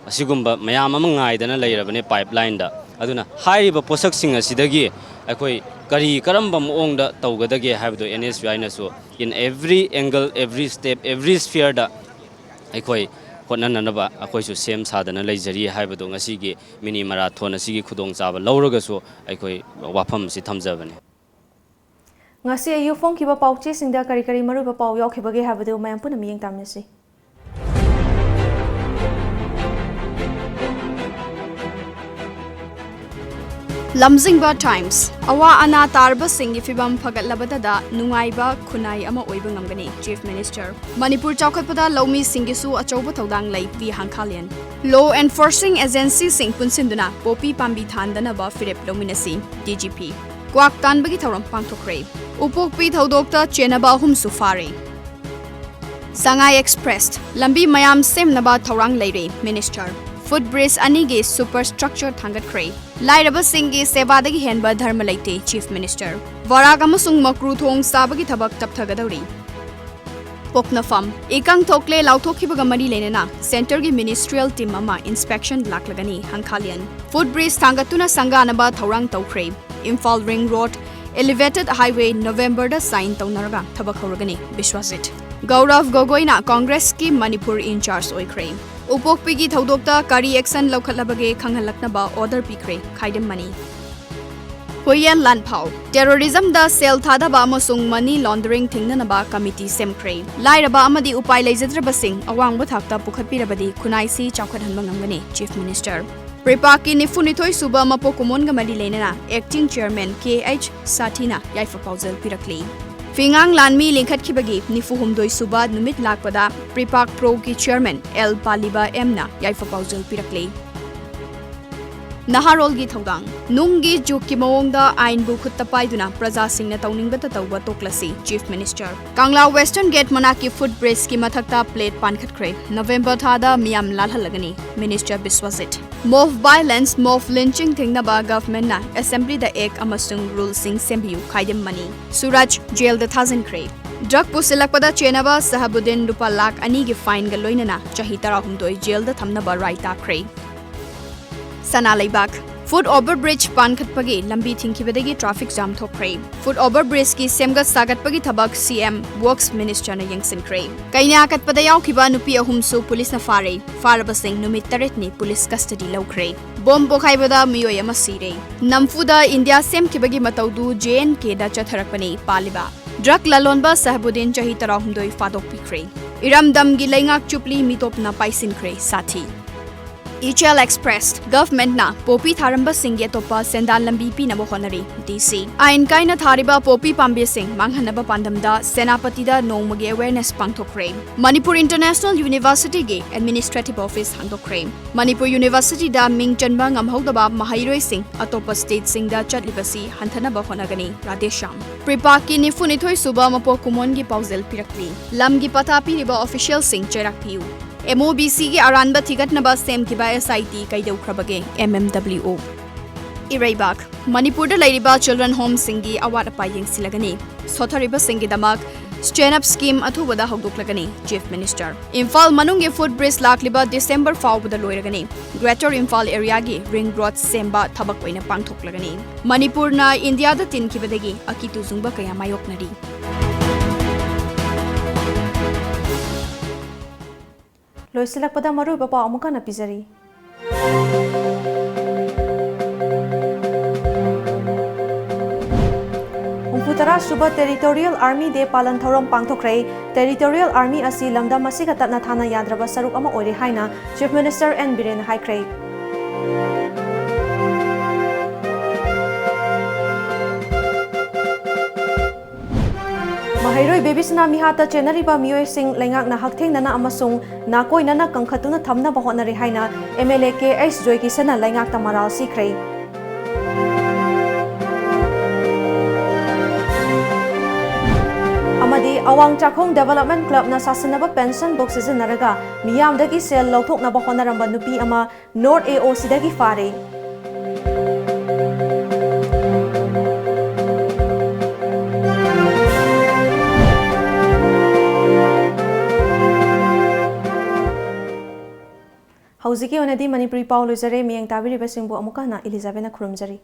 ꯑꯁꯤꯒꯨꯝꯕ ꯃꯌꯥꯝ ꯑꯃ ꯉꯥꯏꯗꯅ ꯂꯩꯔꯕꯅꯦ pipelineꯗ꯫ ꯑꯗꯨꯅ ꯍꯥꯏꯔꯤꯕ ꯄꯣꯠꯁꯛꯁꯤꯡ ꯑꯁꯤꯗꯒꯤ ꯑꯩꯈꯣꯏ ꯀꯔꯤ ꯀꯔꯝꯕ ꯃꯑꯣꯡꯗ ꯇꯧꯒꯗꯒꯦ ꯍꯥꯏꯕꯗꯨ NSUIꯅꯁꯨ in every angle, every step, every sphereꯗ ꯑꯩꯈꯣꯏ ꯍꯣꯠꯅꯅꯅꯕ ꯑꯩꯈꯣꯏꯁꯨ ꯁꯦꯝ ꯁꯥꯗꯅ ꯂꯩꯖꯔꯤ ꯍꯥꯏꯕꯗꯨ ꯉꯁꯤꯒꯤ mini marathon ꯑꯁꯤꯒꯤ ꯈꯨꯗꯣꯡꯆꯥꯕ ꯂꯧꯔꯒꯁꯨ ꯑꯩꯈꯣꯏ ꯋꯥꯐꯝ ꯑꯁꯤ ꯊꯝꯖꯕꯅꯤ꯫ ꯉꯁꯤ ꯑꯌꯨꯛ ꯐꯣꯡꯈꯤꯕ ꯄꯥꯎꯆꯦꯁꯤꯡꯗ ꯀꯔꯤ ꯀꯔꯤ ꯃꯔꯨꯑꯣꯏꯕ ꯄꯥꯎ ꯌꯥꯎꯈꯤꯕꯒꯦ ꯍꯥꯏꯕꯗꯨ ꯃꯌꯥꯝ ꯄꯨꯟꯅ ꯃꯤꯠꯌꯦꯡ ꯇꯥꯃꯤꯟꯅꯁꯤ꯫ ꯂꯝꯖꯤꯡꯕ Times, ꯑꯋꯥ ꯑꯅꯥ ꯇꯥꯔꯕꯁꯤꯡꯒꯤ ꯐꯤꯕꯝ ꯐꯒꯠꯂꯕꯗꯗ ꯅꯨꯡꯉꯥꯏꯕ ꯈꯨꯟꯅꯥꯏ ꯑꯃ ꯑꯣꯏꯕ ꯉꯝꯒꯅꯤ, Chief Minister꯫ ꯃꯅꯤꯄꯨꯔ ꯆꯥꯎꯈꯠꯄꯗ ꯂꯧꯃꯤꯁꯤꯡꯒꯤꯁꯨ ꯑꯆꯧꯕ ꯊꯧꯗꯥꯡ ꯂꯩ, ꯚꯤ ꯍꯪꯈꯥꯂꯤꯌꯟ꯫ Law enforcing agencyꯁꯤꯡ ꯄꯨꯟꯁꯤꯟꯗꯨꯅ ꯄꯣꯄꯤ ꯄꯥꯝꯕꯤ ꯊꯥꯟꯗꯅꯕ ꯐꯤꯔꯦꯞ ꯂꯧꯃꯤꯟꯅꯁꯤ, DGP꯫ ꯀ꯭ꯋꯥꯛ ꯇꯥꯟꯕꯒꯤ ꯊꯧꯔꯝ ꯄꯥꯡꯊꯣꯛꯈ꯭ꯔꯦ꯫ ꯎꯄꯣꯛꯄꯤ ꯊꯧꯗꯣꯛꯇ ꯆꯦꯟꯅꯕ ꯑꯍꯨꯝꯁꯨ ꯐꯥꯔꯦ꯫ ꯁꯉꯥꯏ Express ꯂꯝꯕꯤ ꯃꯌꯥꯝ ꯁꯦꯝꯅꯕ ꯊꯧꯔꯥꯡ ꯂꯩꯔꯦ, Minister꯫ Footbridge ꯑꯅꯤꯒꯤ superstructure ꯊꯥꯡꯒꯠꯈ꯭ꯔꯦ꯫ ꯂꯥꯏꯔꯕꯁꯤꯡꯒꯤ ꯁꯦꯕꯥꯗꯒꯤ ꯍꯦꯟꯕ ꯙꯔꯃ ꯂꯩꯇꯦ, Chief Minister꯫ ꯕꯔꯥꯛ ꯑꯃꯁꯨꯡ ꯃꯀ꯭ꯔꯨ ꯊꯣꯡ ꯁꯥꯕꯒꯤ ꯊꯕꯛ ꯇꯞꯊꯒꯗꯧꯔꯤ꯫ ꯄꯣꯛꯅꯐꯝ, ꯏꯀꯪ ꯊꯣꯛꯂꯦ ꯂꯥꯎꯊꯣꯛꯈꯤꯕꯒ ꯃꯔꯤ ꯂꯩꯅꯅ centreꯒꯤ ministerial team ꯑꯃ inspection ꯂꯥꯛꯂꯒꯅꯤ, ꯍꯪꯈꯥꯂꯤꯌꯟ꯫ Footbridge ꯊꯥꯡꯒꯠꯇꯨꯅ ꯁꯪꯒꯥꯅꯕ ꯊꯧꯔꯥꯡ ꯇꯧꯈ꯭ꯔꯦ꯫ Imphal Ring Road, Elevated Highway Novemberꯗ sign ꯇꯧꯅꯔꯒ ꯊꯕꯛ ꯍꯧꯔꯒꯅꯤ, ꯕꯤꯁ꯭ꯋꯖꯤꯠ꯫ ꯒꯧꯔꯚ ꯒꯣꯒꯣꯏꯅ Congressꯀꯤ ꯃꯅꯤꯄꯨꯔ in-charge ꯑꯣꯏꯈ꯭ꯔꯦ꯫ ꯎꯄꯣꯛꯄꯤꯒꯤ ꯊꯧꯗꯣꯛꯇ ꯀꯔꯤ action ꯂꯧꯈꯠꯂꯕꯒꯦ ꯈꯪꯍꯜꯂꯛꯅꯕ order ꯄꯤꯈ꯭ꯔꯦ, ꯈꯥꯏꯗꯦꯝ ꯃꯅꯤ꯫ ꯍꯨꯏꯌꯦꯟ ꯂꯥꯟꯐꯥꯎ꯫ Terrorismꯗ ꯁꯦꯜ ꯊꯥꯗꯕ ꯑꯃꯁꯨꯡ money laundering ꯊꯤꯡꯅꯅꯕ committee ꯁꯦꯝꯈ꯭ꯔꯦ꯫ ꯂꯥꯏꯔꯕ ꯑꯃꯗꯤ ꯎꯄꯥꯏ ꯂꯩꯖꯗ꯭ꯔꯕꯁꯤꯡ ꯑꯋꯥꯡꯕ ꯊꯥꯛꯇ ꯄꯨꯈꯠꯄꯤꯔꯕꯗꯤ ꯈꯨꯟꯅꯥꯏꯁꯤ ꯆꯥꯎꯈꯠꯍꯟꯕ ꯉꯝꯒꯅꯤ, Chief Minister꯫ ꯄ꯭ꯔꯤꯄꯥꯛꯀꯤ ꯅꯤꯐꯨ ꯅꯤꯊꯣꯏ ꯁꯨꯕ ꯃꯄꯣꯛ ꯀꯨꯝꯑꯣꯟꯒ ꯃꯔꯤ ꯂꯩꯅꯅ acting chairman ꯀꯦ ꯑꯩꯆ ꯁꯥꯊꯤꯅ ꯌꯥꯏꯐ ꯄꯥꯎꯖꯦꯜ ꯄꯤꯔꯛꯂꯤ꯫ ꯐꯤꯉꯥꯡ ꯂꯥꯟꯃꯤ ꯂꯤꯡꯈꯠꯈꯤꯕꯒꯤ ꯅꯤꯐꯨ ꯍꯨꯝꯗꯣꯏ ꯁꯨꯕ ꯅꯨꯃꯤꯠ ꯂꯥꯛꯄꯗ ꯄ꯭ꯔꯤꯄꯥꯛ ꯄ꯭ꯔꯣꯒꯤ chairman ꯑꯦꯜ ꯄꯥꯂꯤꯕ ꯑꯦꯝꯅ ꯌꯥꯏꯐ ꯄꯥꯎꯖꯦꯜ ꯄꯤꯔꯛꯂꯤ꯫ ꯅꯍꯥꯔꯣꯜꯒꯤ ꯊꯧꯗꯥꯡ꯫ ꯅꯨꯡꯒꯤ ꯖꯨꯒꯀꯤ ꯃꯑꯣꯡꯗ ꯑꯥꯏꯟꯕꯨ ꯈꯨꯠꯇ ꯄꯥꯏꯗꯨꯅ ꯄ꯭ꯔꯖꯥꯁꯤꯡꯅ ꯇꯧꯅꯤꯡꯕꯇ ꯇꯧꯕ ꯇꯣꯛꯂꯁꯤ, Chief Minister꯫ ꯀꯪꯂꯥ Western Gate ꯃꯅꯥꯛꯀꯤ foot bridgeꯀꯤ ꯃꯊꯛꯇ plate ꯄꯥꯟꯈꯠꯈ꯭ꯔꯦ꯫ November ꯊꯥꯗ ꯃꯤꯌꯥꯝ ꯂꯥꯜꯍꯜꯂꯒꯅꯤ, Minister Biswajit. Mob violence, mob lynching ꯊꯤꯡꯅꯕ governmentꯅ assemblyꯗ act ꯑꯃꯁꯨꯡ ruleꯁꯤꯡ ꯁꯦꯝꯕꯤꯌꯨ, ꯈꯥꯏꯗꯦꯝ ꯃꯅꯤ꯫ ꯁꯨꯔꯖ jailꯗ ꯊꯥꯖꯤꯟꯈ꯭ꯔꯦ꯫ Drug ꯄꯨꯁꯤꯜꯂꯛꯄꯗ ꯆꯦꯟꯅꯕ ꯁꯍꯕꯨꯗꯤꯟ ꯂꯨꯄꯥ ꯂꯥꯈ ꯑꯅꯤꯒꯤ fineꯒ ꯂꯣꯏꯅꯅ ꯆꯍꯤ ꯇꯔꯥꯍꯨꯝꯗꯣꯏ jailꯗ ꯊꯝꯅꯕ ꯔꯥꯏ ꯇꯥꯈ꯭ꯔꯦ꯫ ꯁꯅꯥ ꯂꯩꯕꯥꯛ꯫ Foot over bridge ꯄꯥꯟꯈꯠꯄꯒꯤ ꯂꯝꯕꯤ ꯊꯤꯡꯈꯤꯕꯗꯒꯤ traffic jam ꯊꯣꯛꯈ꯭ꯔꯦ꯫ Foot over bridgeꯀꯤ ꯁꯦꯝꯒꯠ ꯁꯥꯒꯠꯄꯒꯤ ꯊꯕꯛ ꯁꯤ ꯑꯦꯝ Works Ministerꯅ ꯌꯦꯡꯁꯤꯟꯈ꯭ꯔꯦ꯫ ꯀꯩꯅꯥ ꯀꯠꯄꯗ ꯌꯥꯎꯈꯤꯕ ꯅꯨꯄꯤ ꯑꯍꯨꯝꯁꯨ ꯄꯨꯂꯤꯁꯅ ꯐꯥꯔꯦ꯫ ꯐꯥꯔꯕꯁꯤꯡ ꯅꯨꯃꯤꯠ ꯇꯔꯦꯠꯅꯤ ꯄꯨꯂꯤꯁ custody ꯂꯧꯈ꯭ꯔꯦ꯫ Bomb ꯄꯣꯈꯥꯏꯕꯗ ꯃꯤꯑꯣꯏ ꯑꯃ ꯁꯤꯔꯦ꯫ ꯅꯝꯐꯨꯗ ꯏꯟꯗꯤꯌꯥ ꯁꯦꯝꯈꯤꯕꯒꯤ ꯃꯇꯧꯗꯨ ꯖꯦ ꯑꯦꯟ ꯀꯦꯗ ꯆꯠꯊꯔꯛꯄꯅꯤ, ꯄꯥꯜꯂꯤꯕ꯫ Drug ꯂꯂꯣꯟꯕ ꯁꯍꯕꯨꯗꯤꯟ ꯆꯍꯤ ꯇꯔꯥꯍꯨꯝꯗꯣꯏ ꯐꯥꯗꯣꯛꯄꯤꯈ꯭ꯔꯦ꯫ ꯏꯔꯝꯗꯝꯒꯤ ꯂꯩꯉꯥꯛ ꯆꯨꯞꯂꯤ ꯃꯤꯇꯣꯞꯅ ꯄꯥꯏꯁꯤꯟꯈ꯭ꯔꯦ, ꯁꯥꯊꯤ꯫ ꯏꯆꯦꯜ Express꯫ Governmentꯅ poppy ꯊꯥꯔꯝꯕꯁꯤꯡꯒꯤ ꯑꯇꯣꯞꯄ ꯁꯦꯟꯗꯥꯟ ꯂꯝꯕꯤ ꯄꯤꯅꯕ ꯍꯣꯠꯅꯔꯤ, ꯗꯤ ꯁꯤ꯫ ꯑꯥꯏꯟ ꯀꯥꯏꯅ ꯊꯥꯔꯤꯕ poppy ꯄꯥꯝꯕꯤꯁꯤꯡ ꯃꯥꯡꯍꯟꯅꯕ ꯄꯥꯟꯗꯝꯗ ꯁꯦꯅꯥꯄꯇꯤꯗ ꯅꯣꯡꯃꯒꯤ awareness ꯄꯥꯡꯊꯣꯛꯈ꯭ꯔꯦ꯫ Manipur International Universityꯒꯤ administrative office ꯍꯥꯡꯗꯣꯛꯈ꯭ꯔꯦ꯫ Manipur Universityꯗ ꯃꯤꯡ ꯆꯟꯕ ꯉꯝꯍꯧꯗꯕ ꯃꯍꯩꯔꯣꯏꯁꯤꯡ ꯑꯇꯣꯞꯄ stateꯁꯤꯡꯗ ꯆꯠꯂꯤꯕꯁꯤ ꯍꯟꯊꯅꯕ ꯍꯣꯠꯅꯒꯅꯤ, ꯔꯥꯙꯦꯁ꯭ꯌꯥꯝ꯫ ꯄ꯭ꯔꯤꯄꯥꯛꯀꯤ ꯅꯤꯐꯨ ꯅꯤꯊꯣꯏ ꯁꯨꯕ ꯃꯄꯣꯛ ꯀꯨꯝꯑꯣꯟꯒꯤ ꯄꯥꯎꯖꯦꯜ ꯄꯤꯔꯛꯂꯤ꯫ ꯂꯝꯒꯤ ꯄꯇꯥ ꯄꯤꯔꯤꯕ officialꯁꯤꯡ ꯆꯩꯔꯥꯛ ꯄꯤꯌꯨ꯫ MOBCꯒꯤ ꯑꯔꯥꯟꯕ ꯊꯤꯒꯠꯅꯕ ꯁꯦꯝꯈꯤꯕ SIT ꯀꯩꯗꯧꯈ꯭ꯔꯕꯒꯦ, MMWO꯫ ꯏꯔꯩꯕꯥꯛ꯫ ꯃꯅꯤꯄꯨꯔꯗ ꯂꯩꯔꯤꯕ children homeꯁꯤꯡꯒꯤ ꯑꯋꯥꯠ ꯑꯄꯥ ꯌꯦꯡꯁꯤꯜꯂꯒꯅꯤ꯫ ꯁꯣꯠꯊꯔꯤꯕꯁꯤꯡꯒꯤꯗꯃꯛ stand up scheme ꯑꯊꯨꯕꯗ ꯍꯧꯗꯣꯛꯂꯒꯅꯤ, Chief Minister꯫ ꯏꯝꯐꯥꯜ ꯃꯅꯨꯡꯒꯤ foot bridge ꯂꯥꯛꯂꯤꯕ December ꯐꯥꯎꯕꯗ ꯂꯣꯏꯔꯒꯅꯤ꯫ Greater Imphal areaꯒꯤ ring road ꯁꯦꯝꯕ ꯊꯕꯛ ꯑꯣꯏꯅ ꯄꯥꯡꯊꯣꯛꯂꯒꯅꯤ꯫ ꯃꯅꯤꯄꯨꯔꯅ ꯏꯟꯗꯤꯌꯥꯗ ꯇꯤꯟꯈꯤꯕꯗꯒꯤ ꯑꯀꯤ ꯇꯨꯖꯨꯡꯕ ꯀꯌꯥ ꯃꯥꯌꯣꯛꯅꯔꯤ꯫ ꯂꯣꯏꯁꯤꯜꯂꯛꯄꯗ ꯃꯔꯨꯑꯣꯏꯕ ꯄꯥꯎ ꯑꯃꯨꯛ ꯍꯟꯅ ꯄꯤꯖꯔꯤ꯫ ꯍꯨꯝꯐꯨꯇꯔꯥ ꯁꯨꯕ Territorial Army Day ꯄꯥꯂꯟ ꯊꯧꯔꯝ ꯄꯥꯡꯊꯣꯛꯈ꯭ꯔꯦ꯫ Territorial Army ꯑꯁꯤ ꯂꯝꯗꯝ ꯑꯁꯤꯒ ꯇꯠꯅ ꯊꯥꯅ ꯌꯥꯗ꯭ꯔꯕ ꯁꯔꯨꯛ ꯑꯃ ꯑꯣꯏꯔꯦ ꯍꯥꯏꯅ Chief Minister ꯑꯦꯟ ꯕꯤꯔꯦꯟꯅ ꯍꯥꯏꯈ꯭ꯔꯦ꯫ ꯃꯍꯩꯔꯣꯏ ꯕꯦꯕꯤꯁꯅꯥ ꯃꯤꯍꯥꯠꯇ ꯆꯦꯟꯅꯔꯤꯕ ꯃꯤꯑꯣꯏꯁꯤꯡ ꯂꯩꯉꯥꯛꯅ ꯍꯛꯊꯦꯡꯅꯅ ꯑꯃꯁꯨꯡ ꯅꯥꯀꯣꯏꯅꯅ ꯀꯟꯈꯠꯇꯨꯅ ꯊꯝꯅꯕ ꯍꯣꯠꯅꯔꯤ ꯍꯥꯏꯅ M L A K H ꯖꯣꯏꯀꯤꯁꯟꯅ ꯂꯩꯉꯥꯛꯇ ꯃꯔꯥꯜ ꯁꯤꯈ꯭ꯔꯦ꯫ ꯑꯃꯗꯤ ꯑꯋꯥꯡ ꯆꯥꯛꯈꯣꯡ Development Clubꯅ ꯁꯥꯁꯤꯟꯅꯕ pension book ꯁꯤꯖꯤꯟꯅꯔꯒ ꯃꯤꯌꯥꯝꯗꯒꯤ ꯁꯦꯜ ꯂꯧꯊꯣꯛꯅꯕ ꯍꯣꯠꯅꯔꯝꯕ ꯅꯨꯄꯤ ꯑꯃ North A O Cꯗꯒꯤ ꯐꯥꯔꯦ꯫ ꯍꯧꯖꯤꯛꯀꯤ ꯑꯣꯏꯅꯗꯤ ꯃꯅꯤꯄꯨꯔꯤ ꯄꯥꯎ ꯂꯣꯏꯖꯔꯦ꯫ ꯃꯤꯠꯌꯦꯡ ꯇꯥꯕꯤꯔꯤꯕꯁꯤꯡꯕꯨ ꯑꯃꯨꯛꯀ ꯍꯟꯅ ꯏꯂꯤꯖꯥꯕꯦꯠꯅ ꯈꯨꯔꯨꯝꯖꯔꯤ꯫